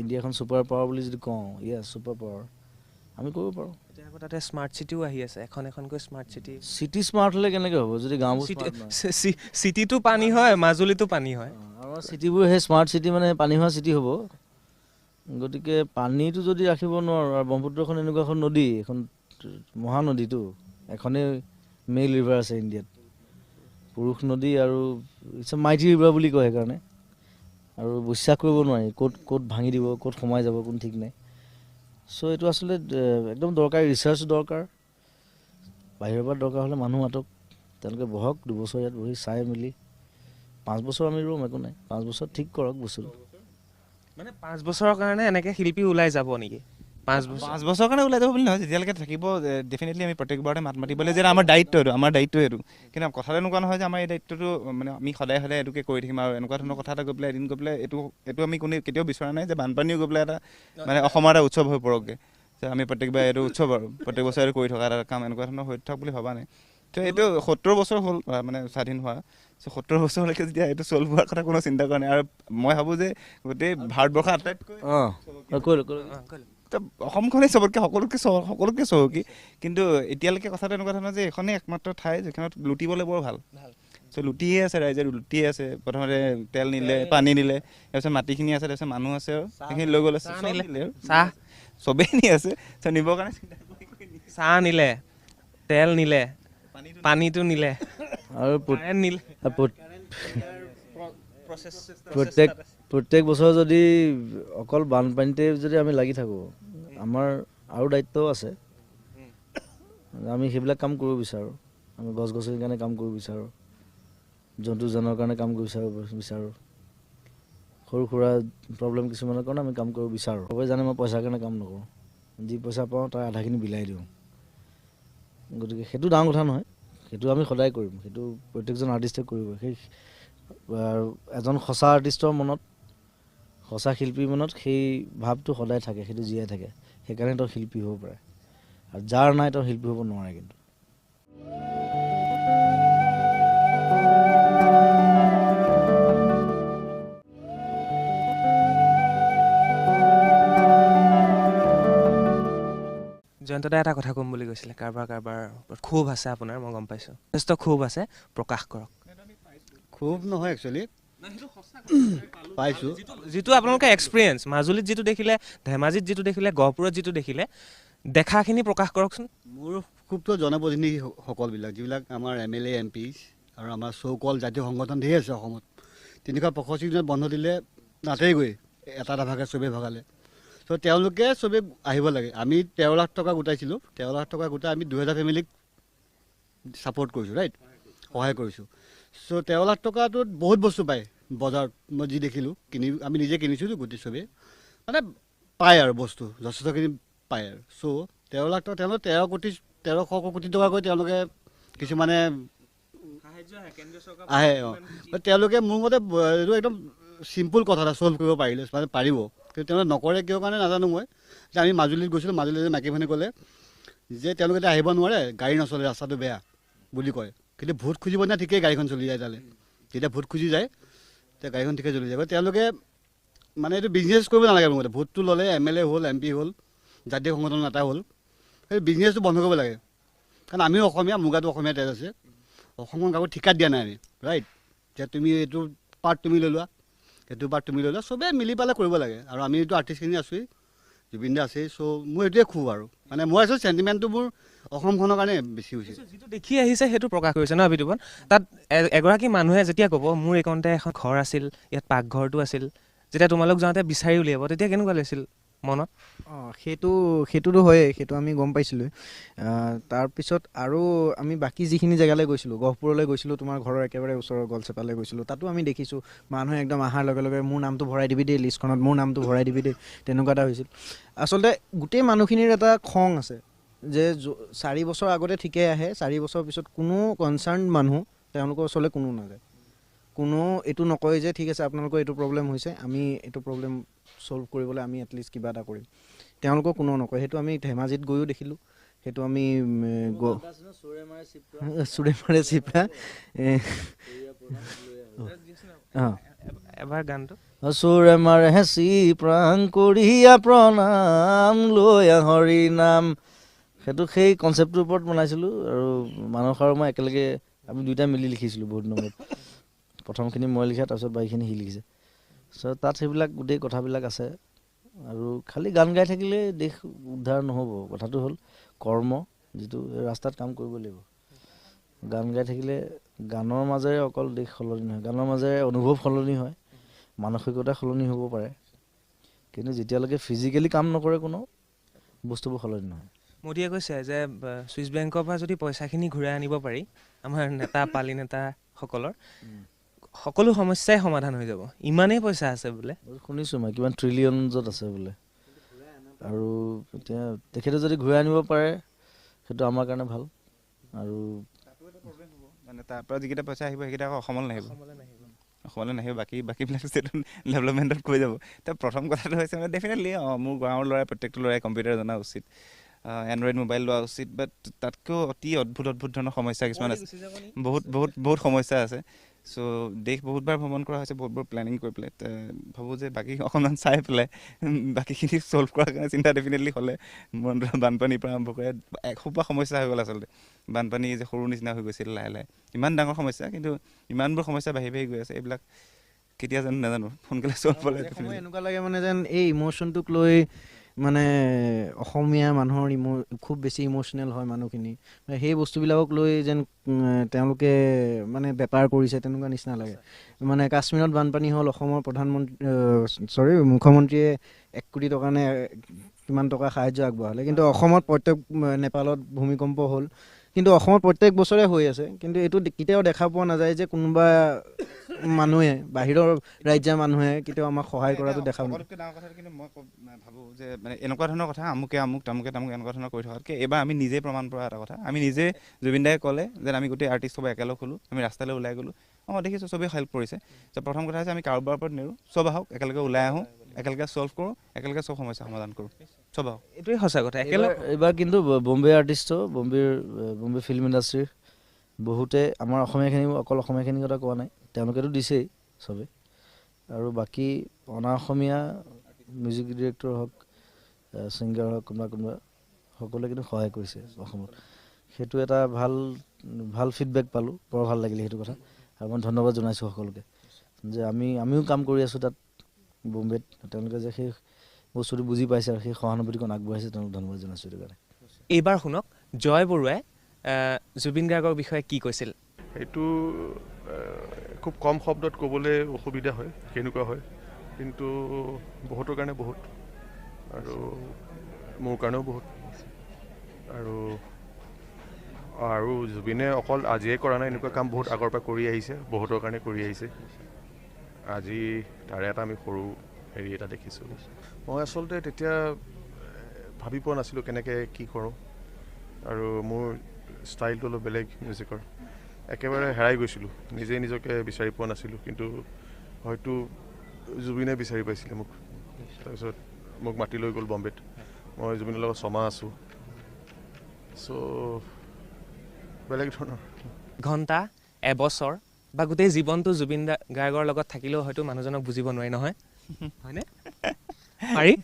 ইণ্ডিয়াখন ছুপাৰ পাৱাৰ বুলি যদি কওঁ, য়েছ ছুপাৰ পাৱাৰ, আমি কৰিব পাৰোঁ। এতিয়া আকৌ তাতে স্মাৰ্ট চিটিও আহি আছে, এখন এখনকৈ স্মাৰ্ট চিটি। চিটি স্মাৰ্ট হ'লে কেনেকৈ হ'ব যদি গাঁওবোৰ চিটিটো পানী হয়, মাজুলীতো পানী হয়। আমাৰ চিটিবোৰ সেই স্মাৰ্ট চিটি মানে পানী হোৱা চিটি হ'ব। গতিকে পানীটো যদি ৰাখিব নোৱাৰোঁ, আৰু ব্ৰহ্মপুত্ৰখন এনেকুৱা এখন নদী, এখন মহানদীটো, এখনেই মেইল ৰিভাৰ আছে ইণ্ডিয়াত, পুৰুষ নদী, আৰু it's a mighty river বুলি কয় সেইকাৰণে। আৰু বিশ্বাস কৰিব নোৱাৰি ক'ত ক'ত ভাঙি দিব, ক'ত সোমাই যাব কোনো ঠিক নাই। চ' এইটো আচলতে একদম দৰকাৰী ৰিচাৰ্চ দৰকাৰ, বাহিৰৰ পৰা দৰকাৰ হ'লে মানুহ মাতক, তেওঁলোকে বহক 2 বছৰ ইয়াত বহি চাই মেলি, 5 বছৰ আমি ৰুম, একো নাই, 5 বছৰ ঠিক কৰক বস্তুটো। মানে 5 বছৰৰ কাৰণে এনেকৈ শিল্পী ওলাই যাব নেকি? 5 বছৰৰ কাৰণে ওলাই যাব বুলি নহয়, যেতিয়ালৈকে থাকিব ডেফিনেটলি আমি প্ৰত্যেকবাৰতে মাত মাতিবলৈ যে আমাৰ দায়িত্ব এইটো, আমাৰ দায়িত্ব এইটো। কিন্তু কথাটো এনেকুৱা নহয় যে আমাৰ এই দায়িত্বটো মানে আমি সদায় সদায় এইটোকে কৰি থাকিম আৰু এনেকুৱা ধৰণৰ কথা এটা গৈ পেলাই এদিন গৈ পেলাই এইটো এইটো আমি কোনে কেতিয়াও বিচৰা নাই যে বানপানীও গৈ পেলাই এটা মানে অসমৰ এটা উৎসৱ হৈ পৰকগৈ, যে আমি প্ৰত্যেকবাৰ এইটো উৎসৱ আৰু প্ৰত্যেক বছৰে এইটো কৰি থকা এটা কাম, এনেকুৱা ধৰণৰ হৈ থাকক বুলি ভবা নাই। তো এইটো 70 বছৰ হ'ল মানে স্বাধীন হোৱা, চ' 70 বছৰলৈকে যেতিয়া এইটো চল্ভ হোৱাৰ কথা কোনো চিন্তা কৰা নাই। আৰু মই ভাবোঁ যে গোটেই ভাৰতবৰ্ষৰ আটাইতকৈ অসমখনেই চবতকৈ সকলোতকৈ চহকী, কিন্তু এতিয়ালৈকে কথাটো এনেকুৱা ধৰণৰ যে এইখনেই একমাত্ৰ ঠাই যিখনত লুটিবলৈ বৰ ভাল। চ' লুটিয়ে আছে ৰাইজে, লুটিয়ে আছে। প্ৰথমতে তেল নিলে, পানী নিলে, তাৰপিছত মাটিখিনি আছে, তাৰপিছত মানুহ আছে, আৰু সেইখিনি লৈ গ'ল, চাহ চবেই নি আছে। চ' নিবৰ কাৰণে চিন্তা কৰি চাহ নিলে, তেল নিলে, পানীটো নিলে, আৰু প্ৰত্যেক বছৰ যদি অকল বানপানীতে যদি আমি লাগি থাকোঁ, আমাৰ আৰু দায়িত্বও আছে। আমি সেইবিলাক কাম কৰিব বিচাৰোঁ, আমি গছ গছনিৰ কাৰণে কাম কৰিব বিচাৰোঁ, জন্তু জানোৱাৰৰ কাৰণে কাম কৰিব বিচাৰোঁ, সৰু সুৰা প্ৰব্লেম কিছুমানৰ কাৰণে আমি কাম কৰিব বিচাৰোঁ। চবেই জানে মই পইচাৰ কাৰণে কাম নকৰোঁ, যি পইচা পাওঁ তাৰ আধাখিনি বিলাই দিওঁ। গতিকে সেইটো ডাঙৰ কথা নহয়, সেইটো আমি সদায় কৰিম, সেইটো প্ৰত্যেকজন আৰ্টিষ্টে কৰিব। সেই আৰু এজন সঁচা আৰ্টিষ্টৰ মনত, সঁচা শিল্পীৰ মনত সেই ভাৱটো সদায় থাকে, সেইটো জীয়াই থাকে, সেইকাৰণে তেওঁ শিল্পী হ'ব পাৰে। আৰু যাৰ নাই তেওঁ শিল্পী হ'ব নোৱাৰে। কিন্তু জয়ন্ত দাই এটা কথা ক'ম বুলি কৈছিলে, কাৰোবাৰ কাৰোবাৰ ওপৰত ক্ষোভ আছে আপোনাৰ, মই গম পাইছোঁ, যথেষ্ট ক্ষোভ আছে, প্ৰকাশ কৰক। ক্ষোভ নহয় একচুৱেলি, পাইছোঁ যিটো আপোনালোকে এক্সপিৰিয়েঞ্চ, মাজুলীত যিটো দেখিলে, ধেমাজিত যিটো দেখিলে, গহপুৰত যিটো দেখিলে, দেখাখিনি প্ৰকাশ কৰকচোন। মোৰ ক্ষোভটো জনপ্ৰতিনিধিসকলবিলাক, যিবিলাক আমাৰ M L A, M P আৰু আমাৰ চৌকল জাতীয় সংগঠন ধেৰ আছে অসমত, 365 দিনত বন্ধ দিলে নাতেগৈ, এটা এটা ভাগে চবেই ভগালে। চ' তেওঁলোকে চবেই আহিব লাগে। আমি 13 লাখ টকা গোটাইছিলোঁ, 13 লাখ টকা গোটাই আমি 2000 ফেমিলিক ছাপৰ্ট কৰিছোঁ, ৰাইট, সহায় কৰিছোঁ। চ' 13 লাখ টকাটোত বহুত বস্তু পায় বজাৰত, মই যি দেখিলোঁ কিনি, আমি নিজে কিনিছিলোঁ গোটেই চবেই, মানে পায় আৰু বস্তু যথেষ্টখিনি পায় আৰু। চ' 13 লাখ টকা তেওঁলোকে 13 কোটি টকাকৈ তেওঁলোকে কিছুমানে আহে। অঁ, তেওঁলোকে মোৰ মতে এইটো একদম চিম্পুল কথা এটা চল্ভ কৰিব পাৰিলে মানে পাৰিব, কিন্তু তেওঁলোকে নকৰে কিয় কাৰণে নাজানো মই। যে আমি মাজুলীত গৈছিলোঁ, মাজুলীত মাইকী মানুহে ক'লে যে তেওঁলোকে এতিয়া আহিব নোৱাৰে, গাড়ী নচলে, ৰাস্তাটো বেয়া বুলি কয়, কিন্তু ভোট খুজিব নাই ঠিকেই গাড়ীখন চলি যায় তালৈ, যেতিয়া ভোট খুজি যায় তেতিয়া গাড়ীখন ঠিকেই চলি যায়। তেওঁলোকে মানে এইটো বিজনেছ কৰিব নালাগে মোৰ মতে। ভোটটো ল'লে এম এল এ হ'ল, এম পি হ'ল, জাতীয় সংগঠনৰ নেতা হ'ল, সেই বিজনেছটো বন্ধ কৰিব লাগে। কাৰণ আমিও অসমীয়া, মোৰ গাতো অসমীয়া তেজ আছে, অসমখন কাকো ঠিকাত দিয়া নাই আমি, ৰাইট। যে তুমি এইটো পাৰ্ট তুমি লৈ লোৱা, সেইটো পাৰ্ট তুমি লৈ লোৱা, চবেই মিলি পেলাই কৰিব লাগে। আৰু আমি এইটো আৰ্টিষ্টখিনি আছোঁৱেই, জুবিন দা আছেই, চ' মোৰ এইটোৱে খুব আৰু মানে মই আছোঁ চেণ্টিমেণ্টটো মোৰ অসমখনৰ কাৰণে বেছি হৈছে। যিটো দেখি আহিছে সেইটো প্ৰকাশ কৰিছে ন বিতুপন। তাত এগৰাকী মানুহে যেতিয়া ক'ব মোৰ এইকণতে এখন ঘৰ আছিল, ইয়াত পাকঘৰটো আছিল, যেতিয়া তোমালোক যাওঁতে বিচাৰি উলিয়াব, তেতিয়া কেনেকুৱা লাগিছিল মনত? অঁ, সেইটোতো হয়েই, সেইটো আমি গম পাইছিলোঁ। তাৰপিছত আৰু আমি বাকী যিখিনি জেগালৈ গৈছিলোঁ, গহপুৰলৈ গৈছিলোঁ, তোমাৰ ঘৰৰ একেবাৰে ওচৰৰ গলচেপালৈ গৈছিলোঁ, তাতো আমি দেখিছোঁ মানুহে একদম অহাৰ লগে লগে মোৰ নামটো ভৰাই দিবি দেই লিষ্টখনত, মোৰ নামটো ভৰাই দিবি দেই, তেনেকুৱা এটা হৈছিল। আচলতে গোটেই মানুহখিনিৰ এটা খং আছে যে 4 বছৰ আগতে ঠিকেই আহে, 4 বছৰৰ পিছত কোনো কনচাৰ্ণ মানুহ তেওঁলোকৰ ওচৰলৈ কোনো নাযায়, কোনো এইটো নকয় যে ঠিক আছে আপোনালোকৰ এইটো প্ৰব্লেম হৈছে, আমি এইটো প্ৰব্লেম ছল্ভ কৰিবলৈ আমি এটলিষ্ট কিবা এটা কৰিম, তেওঁলোকক কোনো নকয়। সেইটো আমি ধেমাজিত গৈও দেখিলোঁ, সেইটো আমি চুৰেমাৰে চিপৰা এবাৰ গানটো চুৰেমাৰে চিপ্ৰাং কৰিয়া প্ৰণাম লৈ হৰি নাম, সেইটো সেই কনচেপ্টটোৰ ওপৰত বনাইছিলোঁ। আৰু মানস আৰু মই একেলগে আমি দুয়োটাই মিলি লিখিছিলোঁ বহুত দিনৰ মূৰত। প্ৰথমখিনি মই লিখা, তাৰপিছত বাকীখিনি সি লিখিছে। চ' তাত সেইবিলাক গোটেই কথাবিলাক আছে। আৰু খালী গান গাই থাকিলে দেশ উদ্ধাৰ নহ'ব, কথাটো হ'ল কৰ্ম, যিটো ৰাস্তাত কাম কৰিব লাগিব। গান গাই থাকিলে গানৰ মাজেৰে অকল দেশ সলনি নহয়, গানৰ মাজেৰে অনুভৱ সলনি হয়, মানসিকতা সলনি হ'ব পাৰে, কিন্তু যেতিয়ালৈকে ফিজিকেলি কাম নকৰে কোনো বস্তুবোৰ সলনি নহয়। মোদীয়ে কৈছে যে ছুইচ বেংকৰ পৰা যদি পইচাখিনি ঘূৰাই আনিব পাৰি আমাৰ নেতা পালি নেতাসকলৰ সকলো সমস্যাই সমাধান হৈ যাব, ইমানেই পইচা আছে বোলে। শুনিছোঁ মই কিমান ট্ৰিলিয়নজত আছে বোলে। আৰু এতিয়া তেখেতে যদি ঘূৰাই আনিব পাৰে সেইটো আমাৰ কাৰণে ভাল। আৰু মানে তাৰ পৰা যিকেইটা পইচা আহিব সেইকেইটা আকৌ অসমলৈ নাহিব, অসমলৈ নাহিব, বাকীবিলাক ষ্টেটত ডেভেলপমেণ্টত গৈ যাব। তো প্ৰথম কথাটো হৈছে মানে ডেফিনেটলি অঁ মোৰ গাঁৱৰ ল'ৰাই প্ৰত্যেকটো ল'ৰাই কম্পিউটাৰ জনা উচিত, এণ্ড্ৰইড মোবাইল লোৱা উচিত, বাট তাতকৈও অতি অদ্ভুত অদ্ভুত ধৰণৰ সমস্যা কিছুমান আছে, বহুত বহুত বহুত সমস্যা আছে। চ' দেশ বহুতবাৰ ভ্ৰমণ কৰা হৈছে, বহুতবাৰ প্লেনিং কৰি পেলাই ভাবোঁ যে বাকী অকণমান চাই পেলাই বাকীখিনি ছল্ভ কৰাৰ কাৰণে চিন্তা ডেফিনেটলি হ'লে বানপানীৰ পৰা আৰম্ভ কৰি এসোপা সমস্যা হৈ গ'ল। আচলতে বানপানী যে সৰু নিচিনা হৈ গৈছিল লাহে লাহে, ইমান ডাঙৰ সমস্যা, কিন্তু ইমানবোৰ সমস্যা বাঢ়ি বাঢ়ি গৈ আছে, এইবিলাক কেতিয়া জানো নাজানো, সোনকালে ছল্ভ হ'লে এনেকুৱা লাগে মানে যেন এই ইম'শ্যনটোক লৈ মানে অসমীয়া মানুহৰ খুব বেছি ইম'শ্যনেল হয় মানুহখিনি, সেই বস্তুবিলাকক লৈ যেন তেওঁলোকে মানে বেপাৰ কৰিছে তেনেকুৱা নিচিনা লাগে। মানে কাশ্মীৰত বানপানী হ'ল, অসমৰ প্ৰধানমন্ত্ৰী চৰি মুখ্যমন্ত্ৰীয়ে 1 কোটি টকা নে কিমান টকা সাহাৰ্য আগবঢ়ালে, কিন্তু অসমত প্ৰত্যেক নেপালত ভূমিকম্প হ'ল, কিন্তু অসমত প্ৰত্যেক বছৰে হৈ আছে, কিন্তু এইটো কেতিয়াও দেখা পোৱা নাযায় যে কোনোবা মানুহে বাহিৰৰ ৰাজ্যৰ মানুহে কেতিয়াও আমাক সহায় কৰাটো দেখা পোৱা নাযায়। ডাঙৰ কথা কিন্তু মই ভাবোঁ যে মানে এনেকুৱা ধৰণৰ কথা আমুকে আমুক তামুকে তামুক এনেকুৱা ধৰণৰ কৰি থকাতকৈ এইবাৰ আমি নিজে প্ৰমাণ পোৱা এটা কথা, আমি নিজে জুবিন দাই ক'লে যে আমি গোটেই আৰ্টিষ্ট সব একেলগ হ'লোঁ, আমি ৰাস্তালৈ ওলাই গ'লোঁ, অঁ দেখিছোঁ চবেই হেল্প কৰিছে। চ' প্ৰথম কথা হৈছে আমি কাৰোবাৰ ওপৰত নেৰোঁ, চব আহক একেলগে ওলাই আহোঁ, একেলগে ছল্ভ কৰোঁ, একেলগে চব সমস্যা সমাধান কৰোঁ, চব আহক। এইটোৱে সঁচা কথা। একেলগে এইবাৰ কিন্তু বম্বে আৰ্টিষ্টো, বম্বে ফিল্ম ইণ্ডাষ্ট্ৰীৰ বহুতে আমাৰ অসমীয়াখিনি, অকল অসমীয়াখিনিৰ কথা কোৱা নাই, তেওঁলোকেতো দিছেই চবেই, আৰু বাকী অনা অসমীয়া মিউজিক ডিৰেক্টৰ হওক, ছিংগাৰ হওক, কোনোবা কোনোবা সকলোৱে কিন্তু সহায় কৰিছে অসমত। সেইটো এটা ভাল ভাল ফিডবেক পালোঁ, বৰ ভাল লাগিলে সেইটো কথা। আৰু মই ধন্যবাদ জনাইছোঁ সকলোকে যে আমিও কাম কৰি আছোঁ তাত বম্বেত, তেওঁলোকে যে সেই বস্তুটো বুজি পাইছে আৰু সেই সহানুভূতিকণ আগবঢ়াইছে, তেওঁলোক ধন্যবাদ জনাইছোঁ সেইটো কাৰণে। এইবাৰ শুনক জয় বৰুৱাই জুবিন গাৰ্গৰ বিষয়ে কি কৈছিল। সেইটো খুব কম শব্দত ক'বলৈ অসুবিধা হয় কেনেকুৱা হয়, কিন্তু বহুতৰ কাৰণে বহুত, আৰু মোৰ কাৰণেও বহুত। আৰু আৰু জুবিনে অকল আজিয়ে কৰা নাই, এনেকুৱা কাম বহুত আগৰ পৰা কৰি আহিছে, বহুতৰ কাৰণে কৰি আহিছে। আজি তাৰে এটা আমি সৰু হেৰি এটা দেখিছোঁ। মই আচলতে তেতিয়া ভাবি পোৱা নাছিলোঁ কেনেকৈ কি কৰোঁ, আৰু মোৰ ষ্টাইলটো অলপ বেলেগ মিউজিকৰ, একেবাৰে হেৰাই গৈছিলোঁ, নিজে নিজকে বিচাৰি পোৱা নাছিলোঁ। কিন্তু হয়তো জুবিনে বিচাৰি পাইছিলে মোক, তাৰপিছত মোক মাতি লৈ গ'ল বম্বেত, মই জুবিনৰ লগত ছমাহ আছোঁ। চ' বেলেগ ধৰণৰ ঘণ্টা এবছৰ বা গোটেই জীৱনটো জুবিন গাৰ্গৰ লগত থাকিলেও হয়তো মানুহজনক বুজিব নোৱাৰি নহয়, হয়নে? পাৰি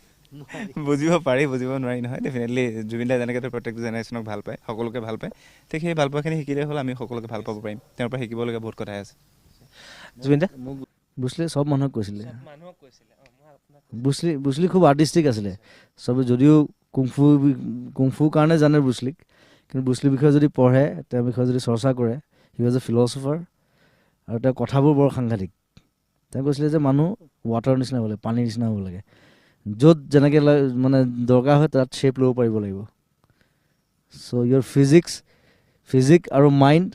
বুজিব পাৰি, বুজিব নোৱাৰি নহয়। ডেফিনেটলি জুবিন দাই যেনেকৈ প্ৰত্যেকটো জেনেৰেশ্যনক ভাল পায়, সকলোকে ভাল পায়, ঠিক সেই ভাল পোৱাখিনি শিকিলেই হ'ল আমি সকলোকে ভাল পাব পাৰিম। তেওঁৰ পৰা শিকিবলগীয়া বহুত কথাই আছে। জুবিন দা, মোক ব্ৰুচলি চব মানুহক কৈছিলে, মানুহক কৈছিলে। ব্ৰুচলি খুব আৰ্টিষ্টিক আছিলে। চবে যদিও কুংফুৰ কাৰণে জানে ব্ৰুচলিক, কিন্তু ব্ৰুচলিৰ বিষয়ে যদি পঢ়ে, তেওঁৰ বিষয়ে যদি চৰ্চা কৰে, he was a philosopher. আৰু তেওঁৰ কথাবোৰ বৰ সাংঘাতিক। তেওঁ কৈছিলে যে মানুহ ৱাটাৰৰ নিচিনা হ'ব লাগে, পানীৰ নিচিনা হ'ব লাগে, য'ত যেনেকৈ মানে দৰকাৰ হয় তাত শ্বেপ ল'ব পাৰিব লাগিব। চ' ইয়ৰ ফিজিক আৰু mind,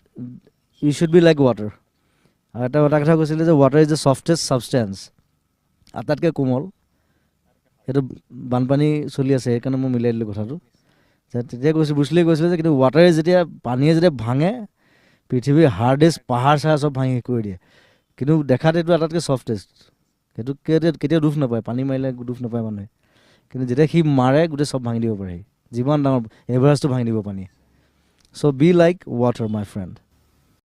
you should be like water. আৰু এটা কথা কৈছিলে যে water is the softest substance, আটাইতকৈ কোমল। সেইটো বানপানী চলি আছে, সেইকাৰণে মই মিলাই দিলোঁ কথাটো। তেতিয়া কৈছোঁ, ব্ৰুচলিয়ে কৈছিলে যে কিন্তু ৱাটাৰে যেতিয়া, পানীয়ে যেতিয়া ভাঙে, পৃথিৱীৰ হাৰ্ডেষ্ট পাহাৰ চাহাৰ চব ভাঙি শেষ কৰি দিয়ে, কিন্তু দেখাত এইটো আটাইতকৈ ছফ্টেষ্ট। সেইটো কেতিয়াও দুখ নাপায়, পানী মাৰিলে দুখ নাপায় মানুহে, কিন্তু যেতিয়া সি মাৰে গোটেই চব ভাঙি দিব পাৰে, সি যিমান ডাঙৰ এভাৰেষ্টটো ভাঙি দিব পানীয়ে। So be like water my friend.